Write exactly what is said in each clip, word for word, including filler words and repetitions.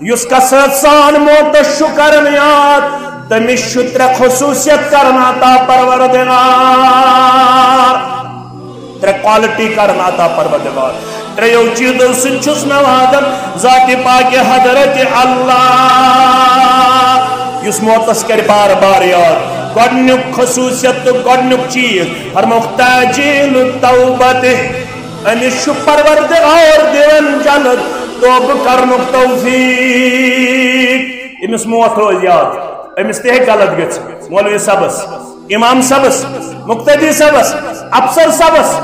یُس کثرت سان موتس چھُ کران یاد، تٔمِس چھُ ترٛےٚ خصوٗصیت کران عطا پروردگار۔ ترٛےٚ quality کرن عطا پروردگار۔ ترٛیٚیو چیٖزو سۭتۍ چھُس نوازان ذاتِ پاکِ حضرت اللہ، یُس موتس کرِ بار بار یاد۔ گۄڈٕنیُک خصوٗصیت تہٕ گۄڈٕنیُک چیٖز فرمووُکھ تعجیل توبتہ، أمِس چھُ پروردگار دِوان جلد توبہٕ کرنُک توفیٖق۔ أمِس موت روزِ یاد، أمِس تہِ ہیٚکہِ غلط گٔژھِتھ۔ مولوی صٲبس، امام صٲبس، مقتدی صٲبس، افسر صٲبس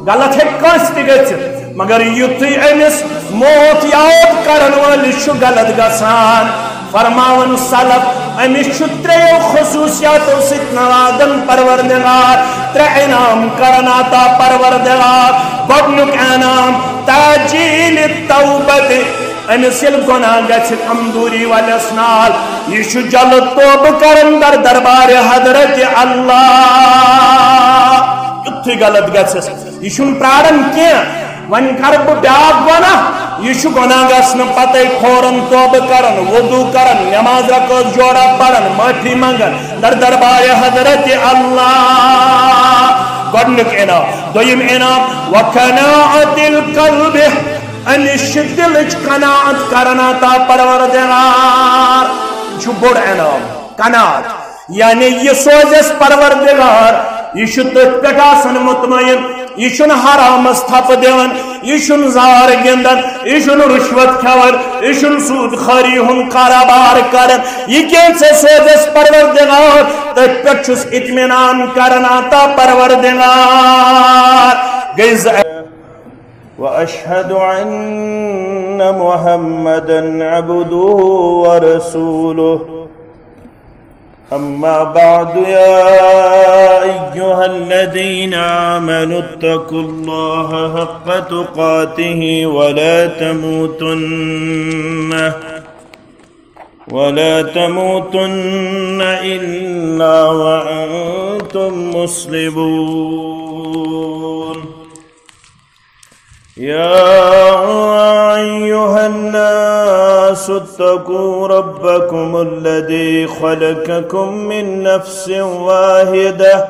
غلط ہیٚکہِ کٲنٛسہِ تہِ گٔژھِتھ، مگر یُتھُے أمِس موت یاد کرن وٲلِس چھُ غلط گژھان، فرماوان سلف، أمِس چھُ ترٛیٚیو خصوٗصیاتو سۭتۍ نوازان پروردگار، ترٛےٚ انعام کران عطا پروردگار۔ گۄڈٕنیُک انعام تعجیل توبتہ، أمِس ییٚلہِ گۄناہ گژھِ کمزوری والٮ۪س نال، یہِ چھُ جلد توبہٕ کران در دربارِ حضرت اللہ۔ یُتھُے غلط گژھٮ۪س، یہِ چھُنہٕ پراران کینٛہہ، وۄنۍ کرٕ بہٕ بیاکھ گۄناہ۔ یہِ چھُ گۄناہ گژھنہٕ پتے فوراً توبہٕ کران، وضو کران، نماز رکٲژ جوڑا پران، معٲفی منگان در دربارِ حضرت اللہ۔ گۄڈٕنیُک انعام۔ دوٚیِم انعام، وقناعت القلب، أمِس چھِ دِلٕچ قناعت کران عطا پروردگار۔ یہِ چھُ بوٚڑ انعام، قناعت۔ یعنی یہِ سوزٮ۪س پروردگار، یہِ چھُ تٔتھۍ پٮ۪ٹھ آسان مطمئن، یہِ چھُنہٕ حرامس تھپہٕ دِوان، یہِ چھُنہٕ زار گِنٛدان، یہِ چھُنہٕ رُشوت کھٮ۪وان، یہِ چھُنہٕ سوٗد خٲری ہُنٛد کارٕبار کران۔ یہِ کینٛژھا سوزٮ۪س پروردگار، تٔتھۍ پٮ۪ٹھ چھُس اطمینان کران عطا پروردگار۔ گٔے زٕ وأشهد أن محمدا عبده ورسوله. أما بعد، يا أيها الذين آمنوا اتقوا الله حق تقاته ولا تموتن، ولا تموتن إلا وأنتم مسلمون. يا أيها الناس اتقوا ربكم الذي خلقكم من نفس واحدة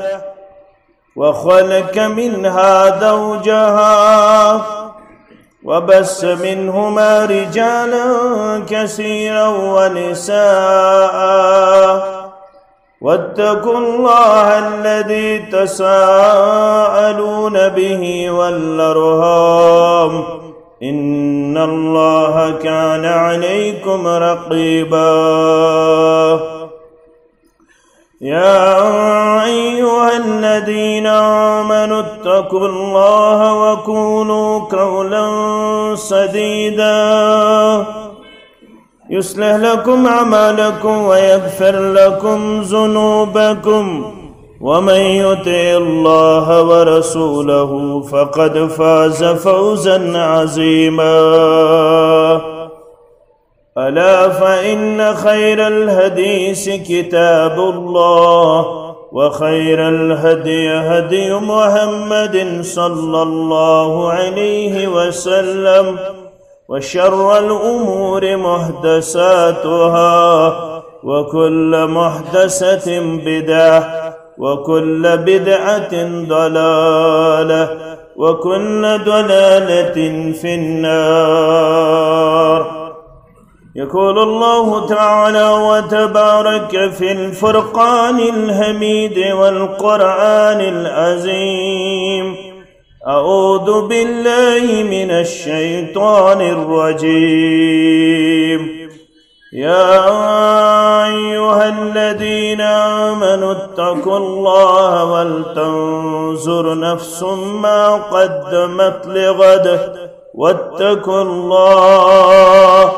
وخلق منها زوجها وبث منهما رجالا كثيرا ونساء واتقوا الله الذي تساءلون به والأرحام، إن الله كان عليكم رقيبا. يا أيها الذين آمنوا اتقوا الله وقولوا قولا سديدا، يصلح لكم أعمالكم ويغفر لكم ذنوبكم، ومن يطع الله ورسوله فقد فاز فوزا عظيما. ألا فإن خير الحديث كتاب الله، وخير الهدي هدي محمد صلى الله عليه وسلم، وشر الأمور محدثاتها، وكل محدثة بدعة، وكل بدعة ضلالة، وكل ضلالة في النار. يقول الله تعالى وتبارك في الفرقان الحميد والقرآن العظيم: أعوذ بالله من الشيطان الرجيم. يا أيها الذين آمنوا اتقوا الله ولتنظر نفس ما قدمت لغد، واتقوا الله،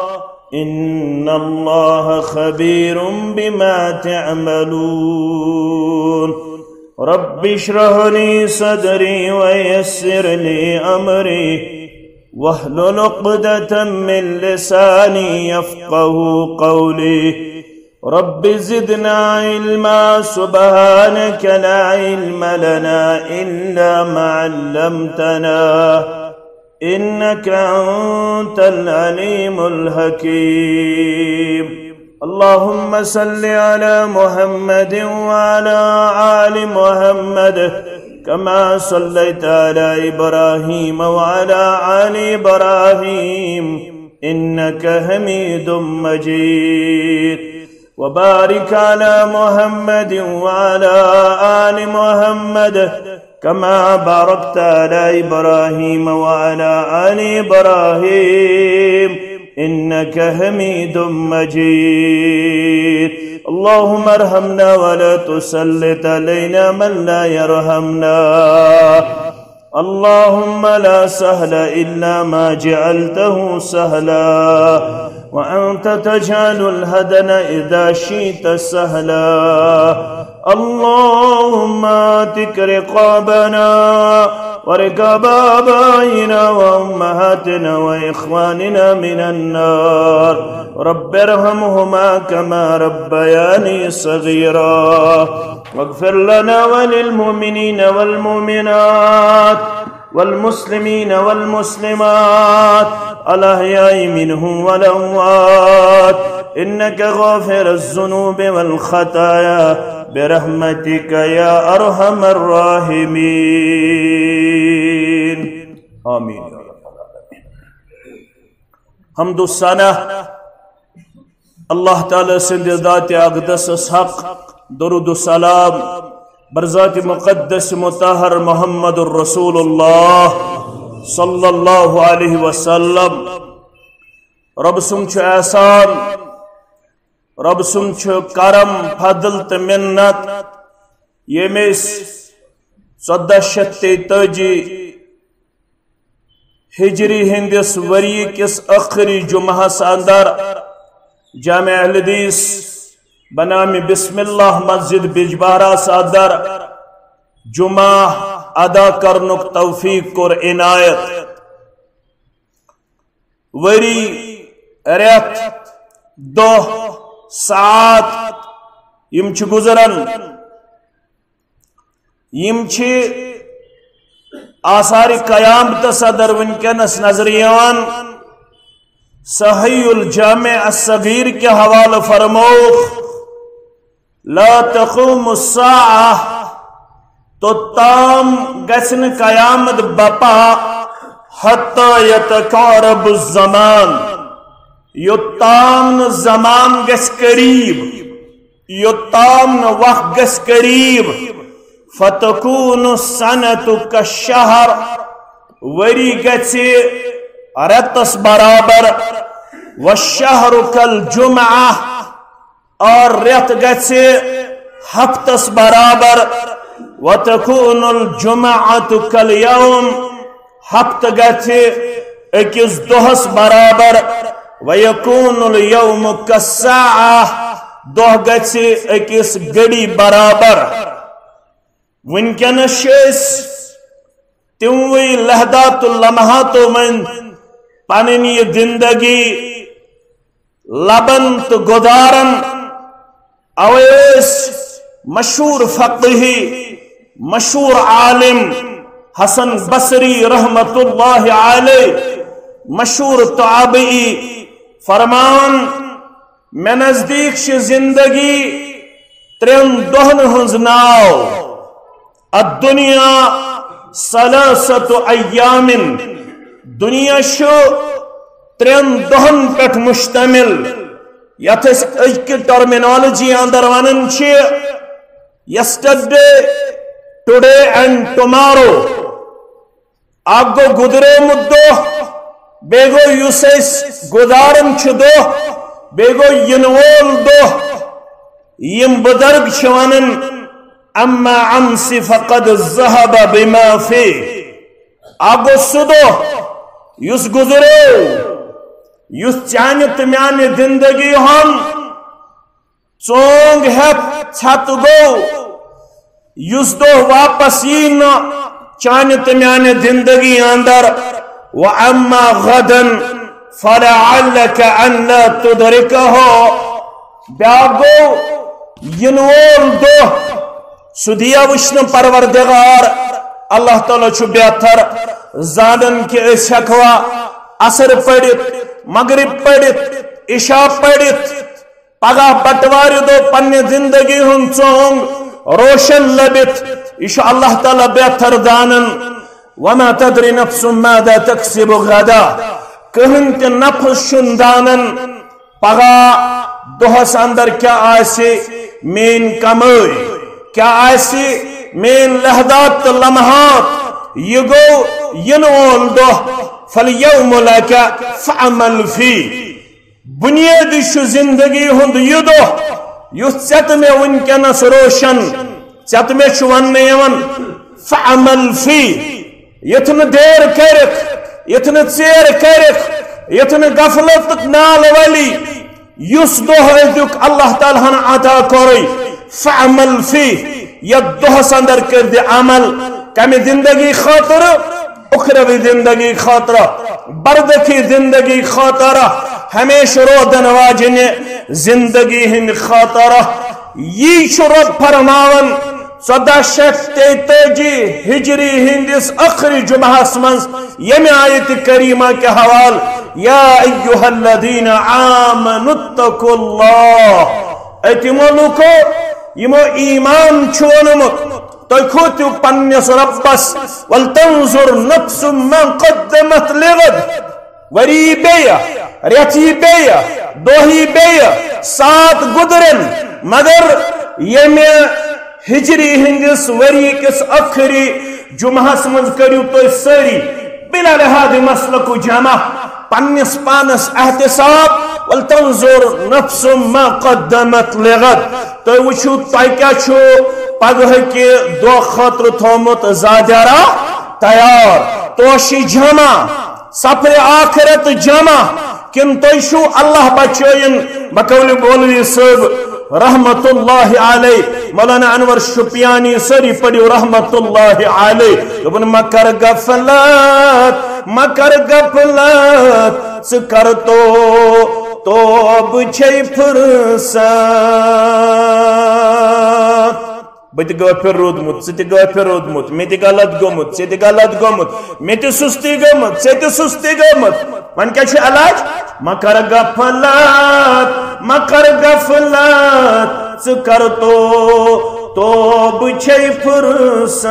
إن الله خبير بما تعملون. رب اشرح لي صدري ويسر لي أمري واحلل عقدة من لساني يفقه قولي. رب زدنا علما، سبحانك لا علم لنا إلا ما علمتنا، إنك أنت العليم الحكيم. اللهم صل على محمد وعلى آل محمد كما صليت على إبراهيم وعلى آل إبراهيم إنك حميد مجيد. وبارك على محمد وعلى آل محمد كما باركت على إبراهيم وعلى آل إبراهيم إنك حميد مجيد. اللهم ارحمنا ولا تسلط علينا من لا يرحمنا. اللهم لا سهل إلا ما جعلته سهلا، وأنت تجعل الحزن إذا شئت سهلا. اللهم اعتق رقابنا ورقاب آبائنا وأمهاتنا وإخواننا من النار. رب ارحمهما كما ربياني صغيرا. واغفر لنا وللمؤمنين والمؤمنات والمسلمين والمسلمات الأحياء منهم والأموات إنك غافر الذنوب والخطايا برحمتك يا أرحم الراحمين. آمين يا رب العالمين. حمد و ثنا اللہ تعالیٰ سٕنٛدِ ذاتِ اقدسس حق، درود و سلام بر ذاتِ مقدس مطہر محمد رسول اللہ صلی اللہ علیہ وسلم۔ رب سُنٛد چھُ احسان، رب سُنٛد چھُ کرم، فضل تہٕ منت، ییٚمۍ أسۍ ژۄدہ شیٚتھ تیتٲجی ہجری ہٕنٛدِس ؤری کِس ٲخری جمعہس اندر جامع اہل حدیث بنام بسم اللہ مسجد بجبہرس اندر جمعہ ادا کرنُک توفیق کوٚر عنایت۔ ؤری، رٮ۪تھ، دۄہ، ساعت یِم چھِ گُزران، یِم چھِ آثارِ قیامتس اندر وٕنکیٚنس نظرِ یِوان۔ صحیح الجامع الصغیر کہِ حوالہٕ فرمووُکھ، لا تقوم الساعة، توٚتام گژھِ نہٕ قیامت بپا، حتى يتقارب الزمان، یوٚتام نہٕ زمان گژھِ قریب، یوٚتام نہٕ وق گژھِ قریب۔ فتكون السنة كالشهر، ؤری گژھِ رٮ۪تس برابر۔ والشهر كالجمعة، اور رٮ۪تھ گژھِ ہفتس برابر۔ وتكون الجمعة كاليوم، ہفتہٕ گژھِ أکِس دۄہس برابر۔ ويكون اليوم كالساعة، دۄہ گژھِ أکِس گھڑی برابر۔ وٕنکیٚنس چھِ أسۍ تِموٕے لحظاتو لمحاتو منٛز پنٕنۍ یہِ زندگی لبن تہٕ گُزارن۔ اوے ٲسۍ مشہوٗر فقیہی، مشہوٗر عالم حسن بصری رحمت اللہ علیہ، مشہوٗر تابعی فرماوان، مےٚ نزدیٖک چھِ زندگی ترٛٮ۪ن دۄہن ہٕنٛز ناو۔ الدنيا ثلاثة أيام، دنیا چھُ ترٛٮ۪ن دۄہن پٮ۪ٹھ مشتمل، یتھ أسۍ أزکہِ ٹرمینالوجی اندر ونان چھِ yesterday, today and tomorrow۔ اکھ گوٚو گُزریومُت دۄہ، بیٚیہِ گوٚو یُس أسۍ گُزاران چھِ دۄہ، بیٚیہِ گوٚو یِنہٕ وول دۄہ۔ یِم بُزرگ چھِ ونان، أما أمس فقد ذهب بما فيه۔ اکھ گوٚو سُہ دۄہ یُس گُزریو، یُس چانہِ تہٕ میانہِ زندگی ہُنٛد ژونگ ہیتھ ژھٮ۪تہٕ گوٚو، یُس دۄہ واپس یی نہٕ چانہِ تہٕ میانہِ زندگی اندر۔ وأما غدا فلعلك أن لا تدركه۔ بیاکھ گوٚو یِنہٕ وول دۄہ، سُہ دِیا وٕچھنہٕ پروردگار۔ اللہ تعالیٰ چھُ بہتر۔ زانن کہ أسۍ ہٮ۪کوا عصر پٔرِتھ، مغرب پٔرِتھ، عشاء پٔرِتھ، پگاہ بٹوارِ دۄہ پننہِ زندگی ہُنٛد ژونگ روشن لٔبِتھ۔ یہِ چھُ اللہ تعالیٰ بہتر زانن۔ وما تدري نفس ماذا تكسب غدا۔ کٕہٕنۍ تہِ نفس چھُنہٕ زانن پگاہ دۄہس اندر کیٛاہ آسہِ میٲنۍ کمٲے، کیٛاہ آسہِ میٲنۍ لحظات تہٕ لمحات۔ یہِ گوٚو یِنہٕ وول دۄہ۔ فالیوم لک فاعمل فیہ۔ بنیٲدی چھُ زندگی ہُنٛد یہِ دۄہ یُس ژےٚ تہٕ مےٚ وٕنکیٚنس روشن، ژےٚ تہٕ مےٚ چھُ وننہٕ یِوان، فاعمل فیہ، یتھ نہٕ دیر کٔرِکھ، یتھ نہٕ ژیر کٔرِکھ، یتھ نہٕ غفلتُک نالہٕ ولی، یُس دۄہ أزیُک اللہ تعالیٰ ہن عطا کوٚرُے، فاعمل فیہ، یتھ دۄہس اندر کٔرۍ زِ عمل، کمہِ زندگی خٲطرٕ؟ اخروی زندگی خٲطرٕ، برزخی زندگی خٲطرٕ، ہمیشہ روزن واجنہِ زندگی ہٕنٛدِ خٲطرٕ۔ یی چھُ رب فرماوان، ژۄدہ شیٚتھ تیتٲجی ہجری ہٕنٛدِس ٲخری جمعہس منٛز ییٚمہِ آیت کریمہ کہِ حوالہٕ، یا ایھا الذین آمنوا اتقوا اللہ، اے تِمو لوٗکو یِمو ایمان چھُ اوٚنمُت، تُہۍ کھوژِو پننِس رۄبس۔ ولتنظر نفس ما قدمت لغد۔ ؤری بیٚیہِ، رٮ۪تھ یی بیٚیہِ، دۄہ یی بیٚیہِ، ساعت گُزرن، مگر ییٚمہِ ہجری ہٕنٛدِس ؤری کِس ٲخری جمعہس منٛز کٔرِو تُہۍ سٲری بلا لحاظ مسلک و جمع پننِس پانس احتساب۔ ولتنظر نفس ما قدمت لغد۔ تُہۍ وٕچھِو تۄہہِ کیٛاہ چھُ پگہٕکہِ دۄہ خٲطرٕ تھوٚومُت زادیارا تیار۔ توشہِ جمع، سفرِ آخرت جمع، کِنہٕ تُہۍ چھِو اللہ بچٲیِن؟ بقول مولوی صٲب رحمت اللہ علیہ، مولانا انور شُپیانی، سٲری پٔرِو رحمت اللہ علیہ۔ دوٚپُن، مہ کر غفلت، مہ کر غفلت، ژٕ کر تو توبہٕ چھے فرصت۔ بہٕ تہِ غٲفِل روٗدمُت، ژٕ تہِ غٲفِل روٗدمُت، مےٚ تہِ غلط گوٚمُت، ژےٚ تہِ غلط گوٚمُت، مےٚ تہِ سُستی گٔمٕژ، ژےٚ تہِ سُستی گٔمٕژ۔ وۄنۍ کیٛاہ چھُ علاج؟ مہ کر غفلت، مہ کر غفلت، ژٕ کر تو توبہٕ چھے فرصت۔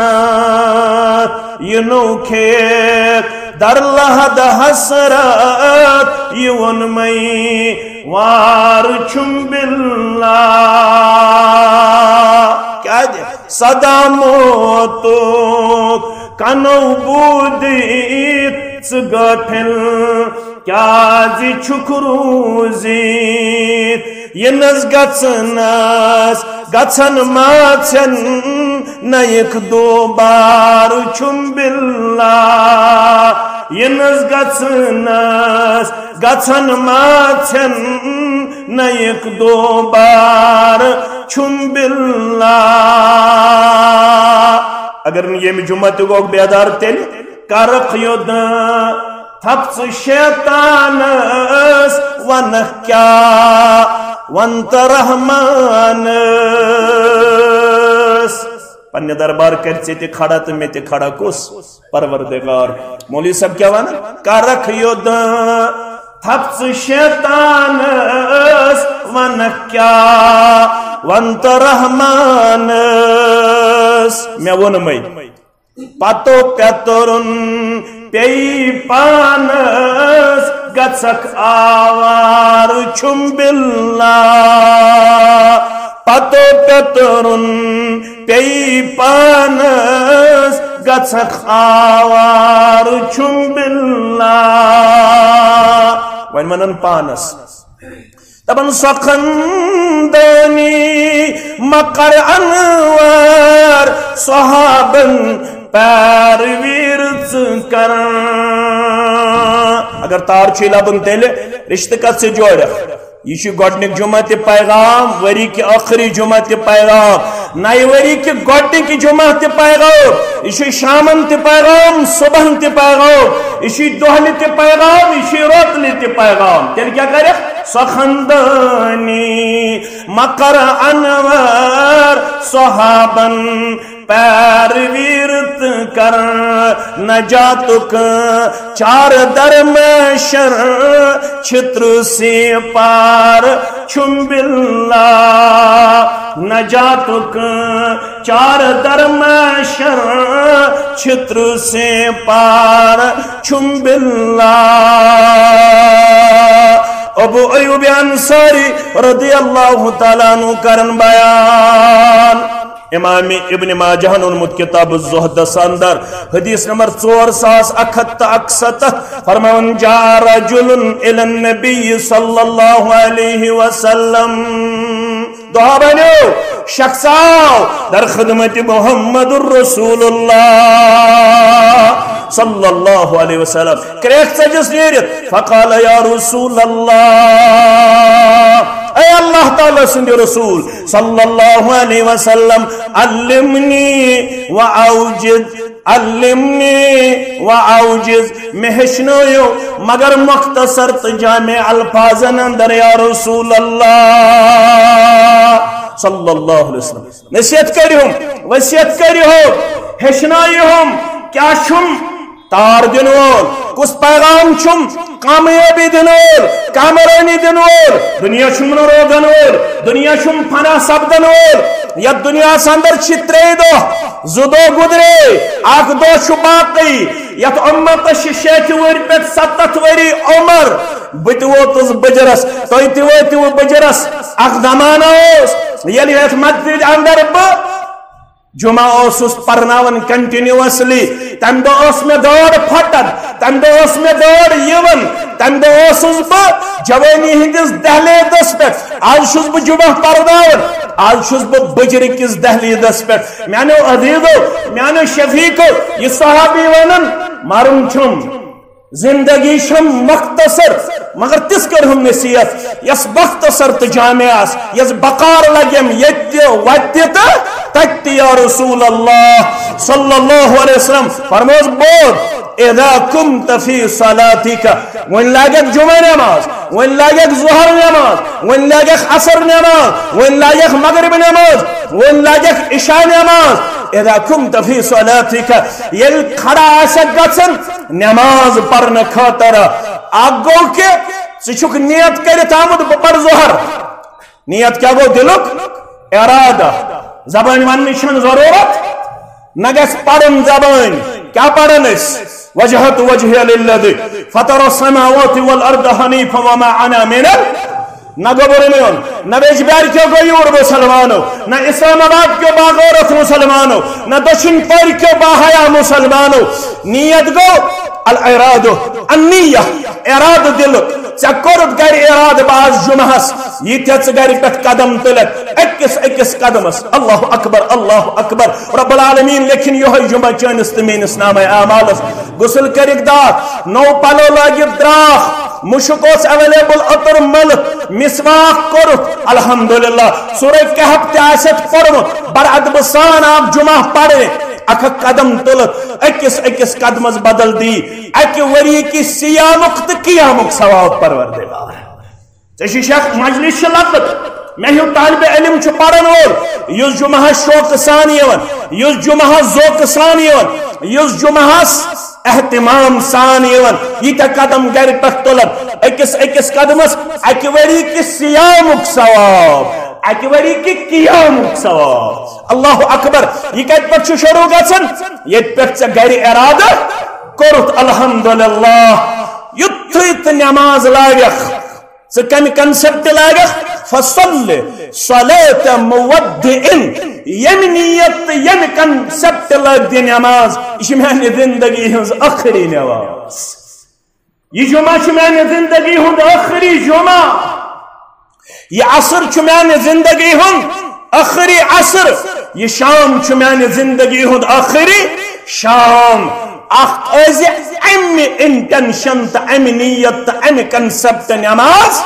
یہِ نوٚو کھیت در لحد حسرت، یہِ ووٚن مےٚ وار چھُم باللہ۔ کیٛازِ؟ سدا موتُک کنو بوٗدِتھ ژٕ غٲفِل کیٛازِ چھُکھ روٗزِتھ؟ یِنَس گژھنَس گژھن ما ژھٮ۪ن نَیِکھ دوبارٕ چھُم باللہ۔ یِنَس گژھنَس گژھن ما ژھٮ۪ن نَیِکھ دوبارٕ چھُم باللہ۔ اگر نہٕ ییٚمہِ جمعہ تہِ گوٚو بیدار، تیٚلہِ کرکھ یوٚداں تھپھ ژٕ شیطانس، ونکھ کیٛاہ ونتہٕ رحمانس؟ پننہِ دربار کرِ ژےٚ تہِ کھڑا تہٕ مےٚ تہِ کھڑا کُس؟ پروردگار۔ مولوی صاحب کیٛاہ ونان؟ کرکھ یوٚداں تھپھ ژٕ شیطانس، ونکھ کیٛاہ ونتہٕ رحمانس؟ مےٚ ووٚنمَے۔ پتو پیترن پیٚیہِ پانس، گژھکھ آوار چھُم باللہ۔ پتو پیترن پیٚیہِ پانس، گژھکھ آوار چھُم باللہ۔ وۄنۍ ونان پانس۔ دپان سۄ خندٲنی مکر انوار، صحابن پیرویر ژٕ کر۔ اگر تار چھُے لبُن تیٚلہِ رشتہٕ کتھ سۭتۍ جوڑکھ؟ یہِ چھُ گۄڈنیُک جمعہ تہِ پیغام، ؤری کہِ ٲخری جمعہ تہِ پیغام، نَیہِ ؤری کہِ گۄڈنیُک جمعہ تہِ پیغام، یہِ چھُ شامن تہِ پیغام، صبحن تہِ پیغام، یہِ چھُ دۄہلہِ تہِ پیغام، یہِ چھُ روتلہِ تہِ پیغام۔ تیٚلہِ کیٛاہ کرکھ؟ سۄ خندٲنی مکر انور، صحابن پیر ویرت کر نجاتک چار در محشر، چھتر سے پار چھم باللہ۔ نجاتک چار در محشر، چھتر سے پار چھم باللہ۔ ابو ایوب انصاری رضی اللہ تعالیٰ عنہ کرن بیان۔ امام ابن ماجہ ہن اونمت کتاب الزہدس اندر، حدیث نمبر ژور ساس اکھ ہتھ تہٕ اکستتھ، فرماوان، جاء رجل الى النبی صلی اللہ علیہ وسلم۔ دعا بنیو، شخص آو در خدمت محمد رسول اللہ صلی اللہ علیہ وسلم۔ کریکھ ژجس نیرتھ، فقال، یا رسول اللہ، اے اللہ تعالیٰ سند رسول صلی اللہ علیہ وسلم، علمنی و اوجز، علمنی و اوجز، مےٚ ہیٚچھنٲیِو مگر مختصر تہٕ جامع الفاظن اندر، یا رسول اللہ صلی اللہ علیہ وسلم۔ نصیحت کٔرِہُم، وصیت کٔرِہُم، ہیٚچھنٲیِہُم، کیٛاہ چھُم تار دِنہٕ وول؟ کُس پیغام چھُم کامیٲبی دِنہٕ وول، کامرٲنی دِنہٕ وول؟ دُنیا چھُم نہٕ روزن وول، دُنیا چھُم فنا سپدن وول۔ یتھ دُنیاہس اندر چھِ ترٛے دۄہ، زٕ دۄہ گُزرے، اکھ دۄہ چھُ باقٕے۔ یتھ اُمتس چھِ شیٹھِ وُہٕرۍ پٮ۪ٹھ ستتھ ؤری عمر۔ بہٕ تہِ ووتُس بُجرس، تُہۍ تہِ وٲتِو بُجرس۔ اکھ زمانہٕ اوس، ییٚلہِ یتھ مسجد اندر بہٕ جمعہ اوسُس پرناوان continuously، تمہِ دۄہ ٲس مےٚ دٲر پھٹان، تمہِ دۄہ ٲس مےٚ دٲر یِوان، تمہِ دۄہ اوسُس بہٕ جوٲنی ہٕنٛدِس دہلیزس پٮ۪ٹھ۔ آز چھُس بہٕ جمعہ پرناوان، آز چھُس بہٕ بُجرٕ کِس دہلیزس پٮ۪ٹھ۔ میانیو عزیزو، میانیو شفیقو، یہِ صحابی ونان، مرُن چھُم، زندگی چھم مختصر، مگر تِژھ کٔرہم نصیحت، یس مختصر تہٕ جامع آس، یس بکار لگیم یتہِ تہِ، وتہِ تہِ تہٕ تتہِ تہِ، یا رسول اللہ صلی اللہ علیہ وسلم۔ فرموس، بوز، اذا كنت في صلاتك، وۄنۍ لاگکھ جمعہ نماز، وۄنۍ لاگکھ ظہر نماز، وۄنۍ لاگکھ عصر نماز، وۄنۍ لاگکھ مغرب نماز، وۄنۍ لاگکھ عشاء نماز۔ اذا كنت في صلاتك، ییٚلہِ کھڑا آسکھ گژھن، نماز پرنہٕ خٲطرٕ۔ اکھ گوٚو کہِ ژٕ چھُکھ نیت کٔرِتھ آمُت، بہٕ پرٕ ظہر۔ نیت کیٛاہ گوٚو؟ دِلُک ارادٕ۔ زبٲنۍ وننٕچ چھَنہٕ ضروٗرت، نہ گژھِ پرُن زبٲنۍ۔ کیٛاہ پرن أسۍ؟ وجہت وجہی للذی فطر السماوات والارض حنیفا وما انا من ال نہ گوٚبُر میون، نہ ویجبیار کیو گوٚو یور مسلمانو، نہ اسلام آباد کیو باغورت مسلمانو، نہ دچھن پور کیو باحیا مسلمانو۔ نیت گوٚو الارادہ، النیہ، ارادہ دلک۔ ژےٚ کوٚرُتھ گرِ ارادہ، بہٕ آس جمعہس، ییٖتیٛاہ ژٕ گرِ پٮ۪ٹھ قدم تُلکھ، أکِس أکِس قدمس۔ اللہ اکبر، اللہ اکبر۔ رب العالمین لیکھِن یِہوٚے جمعہ چٲنِس تہٕ میٲنِس نامہ اعمالس۔ غسل کٔرِکھ داکھ، نوٚو پلو لٲگِتھ درٛاکھ، مُشُک اوس اویلیبل، عطر مٔلِتھ، مسواک کوٚرُتھ، الحمدللہ۔ سورہ کہف تہِ آسٮ۪تھ پوٚرمُت، بر ادبہٕ سان آو جمعہ پرنہِ، اکھ اکھ قدم تُلِتھ، أکِس أکِس قدمس بدل دی اکہِ ؤری کِس صیامُک تہٕ قیامُک ثواب پروردگار۔ ژےٚ چھُے شیخ مجلس چھِ لۄکٕٹ، مےٚ ہیوٗ طالبِ علم چھُ پرن وول، یُس جمعہس شوقہٕ سان یِوان، یُس جمعہس ذوقہٕ سان یِوان، یُس جمعہس اہتمام سان یِوان، ییٖتیٛاہ قدم گرِ پٮ۪ٹھ تُلن، أکِس أکِس قدمس اکہِ ؤری کہِ صیامُک ثواب، اکہِ ؤری کہِ قیامُک ثواب۔ اللہ اکبر۔ یہِ کتہِ پٮ۪ٹھ چھُ شروع گژھان؟ ییٚتہِ پٮ۪ٹھ ژےٚ گرِ ارادٕ کوٚرُتھ، الحمدللہ۔ یُتھُے ژٕ نماز لاگکھ، ژٕ کمہِ concept لاگکھ؟ فصل صلاة مودع۔ ییٚمہِ نیت تہٕ ییٚمہِ concept لٲگۍ دِ نماز، یہِ چھِ میانہِ زندگی ہٕنٛز ٲخری نماز۔ یہِ جمعہ چھُ میانہِ زندگی ہُنٛد ٲخری جمعہ۔ یہِ عصر چھُ میانہِ زندگی ہُنٛد ٲخری عصر۔ یہِ شام چھُ میانہِ زندگی ہُنٛد ٲخری شام۔ اکھ ٲسۍ امہِ intention تہٕ امہِ نیت تہٕ امہِ concept نماز۔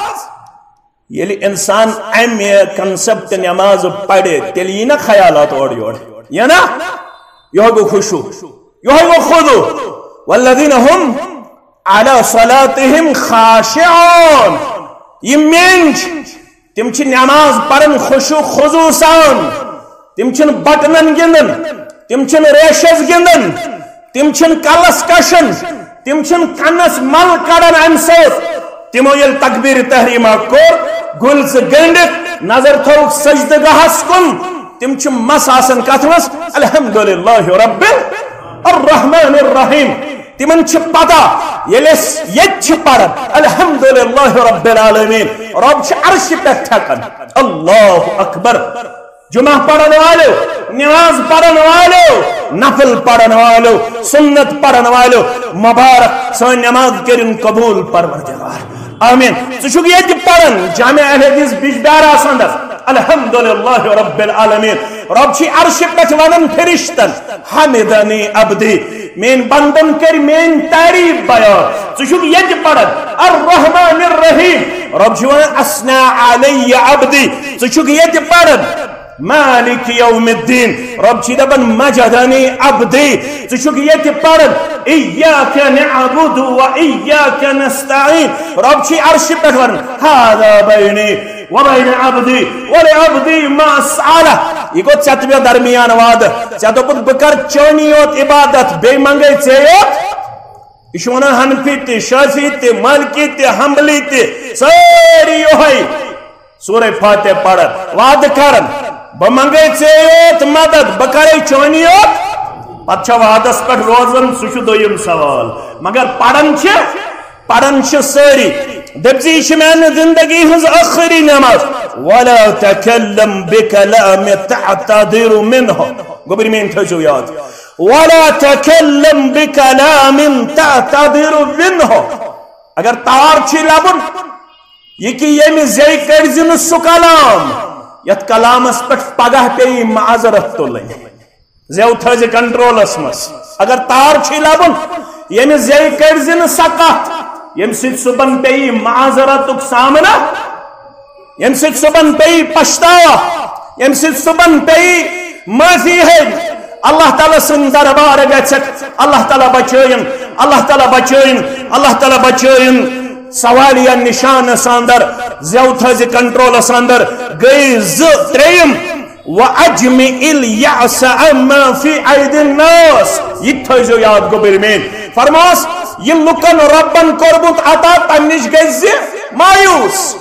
ییٚلہِ انسان امہِ concept نماز پرِ، تیٚلہِ یی نا خیالات اورٕ یورٕ، یہِ نا؟ یِہوٚے گوٚو خشوع، یِہوٚے گوٚو خضوع۔ والذین هم علی صلاتہم خاشعون۔ یِم میٲنۍ چھِ، تِم چھِ نماز پران خشوع خضوع سان۔ تِم چھِنہٕ بٹنن گِنٛدان، تِم چھِنہٕ ریشس گِنٛدان، تِم چھِنہٕ کلس کشان، تِم چھِنہٕ کنس مل کڑان۔ امہِ سۭتۍ تِمو ییٚلہِ تکبیر تحریمہ کوٚر، گُلۍ زٕ گٔنٛڈِتھ نظر تھٲوٕکھ سجدٕ گاہس کُن، تِم چھِ مس آسان کتھ منٛز؟ الحمدللہ رب الرحمن الرحیم۔ تِمن چھِ پتہ، ییٚلہِ أسۍ ییٚتہِ چھِ پران الحمدللہ رب العالمین، رب چھِ عرشہِ پٮ۪ٹھ تھٮ۪کان۔ اللہ اکبر۔ جمعہ پرن والو، نماز پرن والو، نفل پرن والو، سنت پرن والو، مبارک سٲنۍ نماز کٔرِن قبول پروردگار۔ آمین۔ ژٕ چھُکھ ییٚتہِ پران جامع اہل حدیث بجبیارہ اندر، الحمدللہ رب العالمین۔ رب چھِ عرشہِ پٮ۪ٹھ ونان فرشتن، حمدنی عبدی، میٲنۍ بندن کٔرۍ میٲنۍ تعریف بیان۔ ژٕ چھُکھ ییٚتہِ پران الرحمن الرحیم، رب چھُ ونان اثنا علی عبدی۔ ژٕ چھُکھ ییٚتہِ پران مالک یوم الدین، رب چھِ دپان مجدنی عبدی۔ ژٕ چھُکھ ییٚتہِ پران ایاک نعبد و ایاک نستعین، رب چھِ عرشہِ پٮ۪ٹھ ونان هذا بینی و بین عبدی و لعبدی ما سأل۔ یہِ گوٚو ژےٚ تہٕ مےٚ درمیان وعدٕ۔ ژےٚ دوٚپُتھ بہٕ کرٕ چٲنی یوت عبادت، بیٚیہِ منگے ژےٚ یوت۔ یہِ چھُ ونان حنفی تہِ، شافعی تہِ، مالکی تہِ، حنبلی تہِ، سٲری یوہے۔ سورہ فاتحہ پرن، وعدٕ کرن، بہٕ منگے ژےٚ یوت مدد، بہٕ کرے چٲنی یوت۔ پتہٕ چھا وعدس پٮ۪ٹھ روزان، سُہ چھُ دوٚیِم سوال۔ مگر پرن چھِ، پرن چھِ سٲری۔ دٔپۍ زِ یہِ چھِ میانہِ زندگی ہٕنٛز ٲخری نماز۔ ولا تکلم بکلام تعتذر منه۔ گوٚبرۍ میٲنۍ تھٲیزیو یاد۔ ولا تکلم بکلام تعتذر منه۔ اگر تار چھُے لبُن، یہِ کہِ ییٚمہِ زیٚیہِ کٔڑۍ زِ نہٕ سُہ کلام، یتھ کلامس پٮ۪ٹھ پگاہ پیٚیہِ معذرت تُلٕنۍ۔ زیٚو تھٲیزِ کنٹرولس منٛز۔ اگر تار چھُے لبُن، ییٚمہِ زیٚیہِ کٔڑۍ زِ نہٕ سۄ کتھ، ییٚمہِ سۭتۍ صُبحن پیٚیہِ معذرتُک سامنہٕ، ییٚمہِ سۭتۍ صُبحن پیٚیہِ پچھتاوا، ییٚمہِ سۭتۍ صُبحن پیٚیہِ معٲفی ہیٚنۍ۔ اللہ تعالیٰ سُنٛد دربار گژھکھ، اللہ تعالیٰ بچٲیِن، اللہ تعالیٰ بچٲیِن، اللہ تعالیٰ بچٲیِن۔ سوالیہ نشانس اندر، زیو تھٲیزِ کنٹرولس اندر، گٔے زٕ، ترٛیٚیِم، وَأَجْمِعِ الْيَأْسَ عَمَّا فِي أَيْدِي النَّاسِ۔ یہِ تہِ تھٲیزیو یاد، گوٚبرۍ میٲنۍ۔ فرماس، یہِ لُکن رۄبن کوٚرمُت عطا، تمہِ نِش گژھِ زِ مایوس۔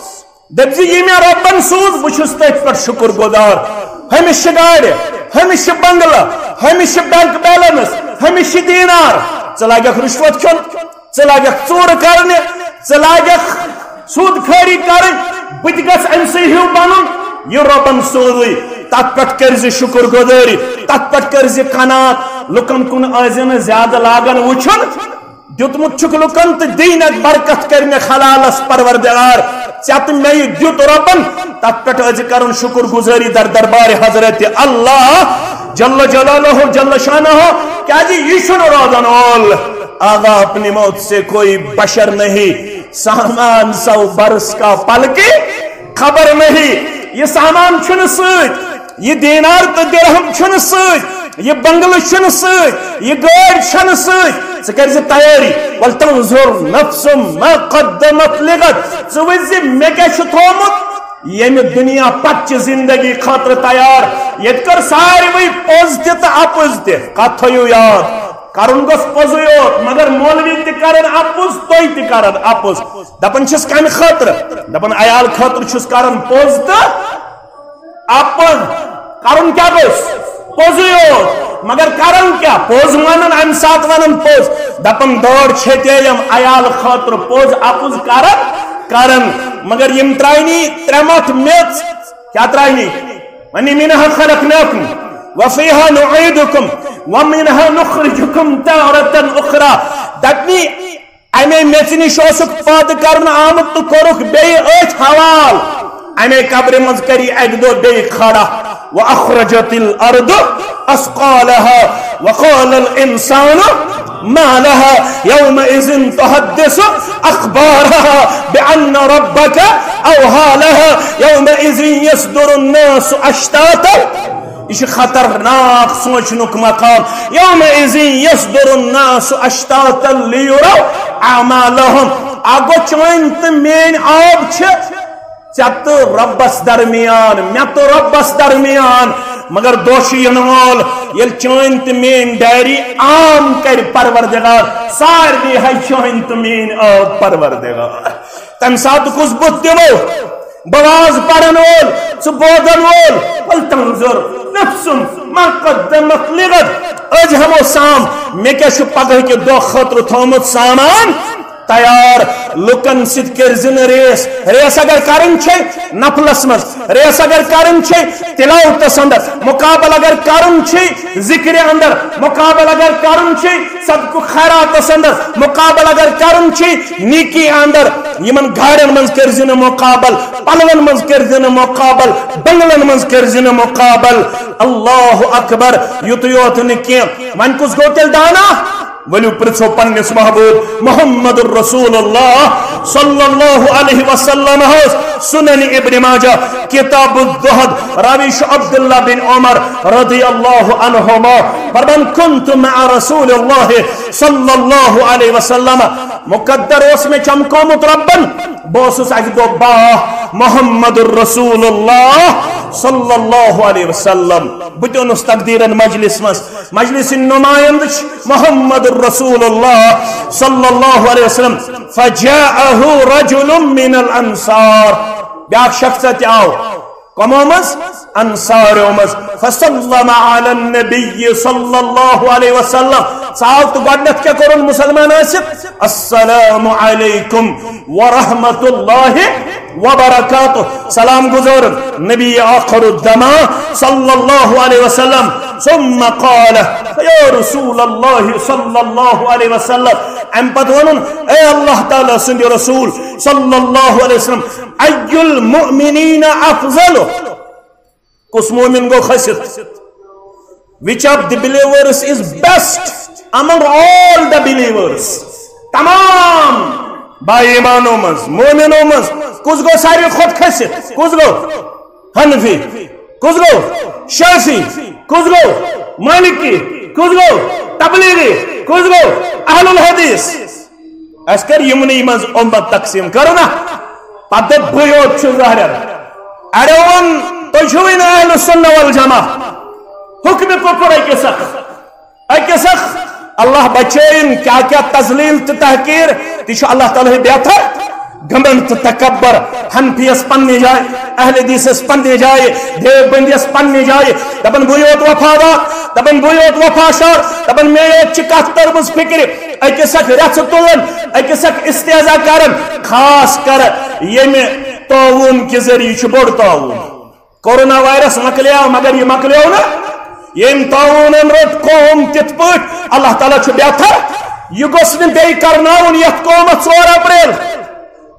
دٔپۍ زِ یہِ مےٚ رۄبن سوٗز، بہٕ چھُس تٔتھۍ پٮ۪ٹھ شُکر گُزار۔ ہُمِس چھِ گاڑِ، ہُمِس چھِ بنگلہٕ، ہُمِس چھِ بینک بیلنس، ہُمِس چھِ دینار۔ ژٕ لگکھ رُشوت کھیوٚن، ژٕ لگکھ ژوٗرٕ کرنہِ، ژٕ لگکھ سود خٲری کرٕنۍ، بہٕ تہِ گژھٕ أمۍ سٕے ہیوٗ بنُن۔ یہِ رۄبن سوٗزٕے، تتھ پٮ۪ٹھ کٔرۍ زِ شُکر گُزٲری، تتھ پٮ۪ٹھ کٔرۍ زِ قناعت۔ لُکن کُن ٲسۍ زِ نہٕ زیادٕ لاگان وٕچھُن۔ دیُتمُت چھُکھ لُکن تہٕ دِینَکھ برکت کٔرۍ مےٚ حلالس پروردگار۔ ژےٚ تہٕ مےٚ یہِ دیُت رۄبن، تتھ پٮ۪ٹھ ٲسۍ زِ کرُن شُکر گُزٲری در دربار حضرت اللہ جل جلالہ جل شانہ۔ کیازِ یہِ چھُنہٕ روزن وول، آغا اپنی موت سے کوئی بشر نہیں، سامان سو برس کا پل کی خبر نہیں۔ یہِ سامان چھُنہٕ سۭتۍ، یہِ دینار تہٕ درہم چھُنہٕ سۭتۍ، یہِ بنگلہٕ چھُنہٕ سۭتۍ، یہِ گٲڑۍ چھَنہٕ سۭتۍ۔ ژٕ کٔرۍ زِ تیٲری۔ ولتنظر نفس ما قدمت لغد۔ ژٕ وٕچھ زِ مےٚ کیٛاہ چھُ تھوٚومُت ییٚمہِ دُنیا پتہٕ چہِ زندگی خٲطرٕ تیار۔ ییٚتہِ کٔر ساروٕے پوٚز تہِ تہٕ اَپُز تہِ۔ کَتھ تھٲیِو یاد، کرُن گوٚژھ پوٚزُے یوت، مگر مولوی تہِ کرن اَپُز، تُہۍ تہِ کرن اَپُز۔ دپان چھِس کمہِ خٲطرٕ؟ دپان عیال خٲطرٕ چھُس کران پوٚز تہٕ اَپُز۔ کرُن کیٛاہ گوٚژھ؟ پوٚزُے یوت۔ مگر کران کیٛاہ؟ پوٚز ونان، امہِ ساتہٕ ونان پوٚز۔ دپان دٲر چھیٚتے یِم عیال خٲطرٕ پوٚز اَپُز کران، کران۔ مگر یِم ترٛاینی ترٛےٚ مَٹھ میٚژ۔ کیٛاہ ترٛاینی؟ ونی منها خلقناكم وفيها نعيدكم ومنها نخرجكم تارة أخرى۔ دپنی امے میژِ نِش اوسُکھ پٲدٕ کرنہٕ آمُت تہٕ کوٚرُکھ بیٚیہِ أتھۍ حوال۔ امے قبرِ منٛز کری اکہِ دۄہ بیٚیہِ کھڑا۔ وأخرجت الأرض أثقالها وقال الإنسان ما لها يومئذ تحدث أخبارها بأن ربك أوحى لها يومئذ يصدر الناس أشتاتا۔ یہِ چھُ خطرناک سونچنُک مقام۔ یومئذ یصدر الناس اشتاتا لیروا اعمالہم۔ اگو چٲنۍ تہٕ میٲنۍ آب چھِ ژےٚ تہٕ رۄبس درمیان، مےٚ تہٕ رۄبس درمیان۔ مگر دۄہ چھُ یِنہٕ وول، ییٚلہِ چٲنۍ تہٕ میٲنۍ ڈائری عام کرِ پروردگار، سارنٕے ہاے چٲنۍ تہٕ میٲنۍ آو پروردگار۔ تَمہِ ساتہٕ کُس بُتھ دِمو؟ بہٕ واز پرن وول، ژٕ بوزن وول، ولتنظر نفس ما قدمت لغد۔ أزۍ ہٮ۪مو سام، مےٚ کیٛاہ چھُ پگہہ کہِ دۄہ خٲطرٕ تھوٚومُت سامان تیار۔ لُکن سۭتۍ کٔرۍ زِ نہٕ ریس۔ ریس اگر کرٕنۍ چھے نفلس منٛز، ریس اگر کرٕنۍ چھے تلاوتس اندر، مقابل اگر کرُن چھے ذکرِ اندر، مقابل اگر کرُن چھے صدقہ خیراتس اندر، مقابل اگر کرُن چھے نیکی اندر، یمن گاڑن منٛز کٔرۍ زِ نہٕ مقابل، پلون منٛز کٔرۍ زِ نہٕ مقابل، بنگلن منٛز کٔرۍ زِ نہٕ مقابل۔ اللہ اکبر۔ یُتُے یوت نہٕ کینٛہہ، وۄنۍ کُس گوٚو تیٚلہِ دانا؟ ؤلِو پرٛژھو پننِس محبوب محمد رسول اللہ صلی اللہ علیہ وسلم ہس۔ سنن ابن ماجہ، کتاب الزہد، راوی چھُ عبداللہ بن عمر رضی اللہ عنہما۔ فرمان، کنت مع رسول اللہ صلی اللہ علیہ وسلم، مقدر اوس مےٚ چمکومُت ربن، بہٕ اوسُس اکہِ دۄہ با محمد رسول اللہ صلی اللہ علیہ وسلم۔ بہٕ تہِ اوٚنُس تقدیرن مجلس منٛز، مجلس نمایند چھُ محمد رسول اللہ صلی اللہ علیہ وسلم۔ فجاءه رجل من الانصار، بیاکھ شخص تہِ آو۔ کمو منٛز؟ انصاریو منٛز۔ فسلم علی النبی صلی اللہ علیہ وسلم۔ ژاو تہٕ گۄڈنیتھ کیٛاہ کوٚرُن مسلمان ٲسِتھ؟ السلام علیکم ورحمۃ اللہ وبرکاتہ۔ سلام گزارن نبی آخر الزمان صلی اللہ علیہ وسلم۔ ثم قال، یا رسول اللہ صلی اللہ علیہ وسلم۔ امہِ پتہٕ ووٚنُن، اے اللہ تعالیٰ سٕنٛدِ رسول صلی اللہ علیہ وسلم، ای المؤمنین افضل؟ کُس مومن گوٚو کھٔسِتھ؟ Which of the believers is best among all the believers؟ تمام با ایمانو منٛز، مومنو منٛز کُس گوٚو ساروی کھۄتہٕ کھٔسِتھ؟ کُس گوٚو؟ حنفی۔ کُس گوٚو؟ شافعی۔ کُس گوٚو؟ مالکی۔ کُس گوٚو؟ تبلیغی۔ کُس گوٚو؟ اہل الحدیث۔ اسہِ کر یِمنٕے منٛز اُمت تقسیٖم، کٔرٕو نا؟ پتہٕ دوٚپ، بٕے یوت چھُس ظٲہرن۔ اڑیو ووٚن، تُہۍ چھِوٕے نہٕ اہل سنہ والجماعہ۔ حکمِ کفر أکِس اکھ، أکِس اکھ۔ اللہ بچٲیِن، کیٛاہ کیٛاہ تذلیل تہٕ تحقیر، تہِ چھُ اللہ تعالیٰ ہٕے بہتر۔ گھمنڈ تہٕ تکبر، حنفیس پننہِ جایہِ، اہل حدیثس پننہِ جایہِ، دیوبندیس پننہِ جایہِ، دپان بٕے یوت وفادار، دپان بٕے یوت وفا شار، دپان مےٚ یوت چھِ کتھ تٔرمٕژ فکرِ۔ أکِس اکھ رژھٕ تُلان، أکِس اکھ استحضا کران، خاص کر ییٚمہِ طاعون کہِ ذٔریعہٕ چھُ بوٚڑ طاعون۔ کورونا وائرس مۄکلیو، مگر یہِ مۄکلیو نہٕ۔ ییٚمہِ طاعونن روٚٹ قوم تِتھ پٲٹھۍ، اللہ تعالیٰ چھُ بہتر۔ یہِ گوٚژھ نہٕ بیٚیہِ کرناوُن یتھ قومس ژور اپریل۔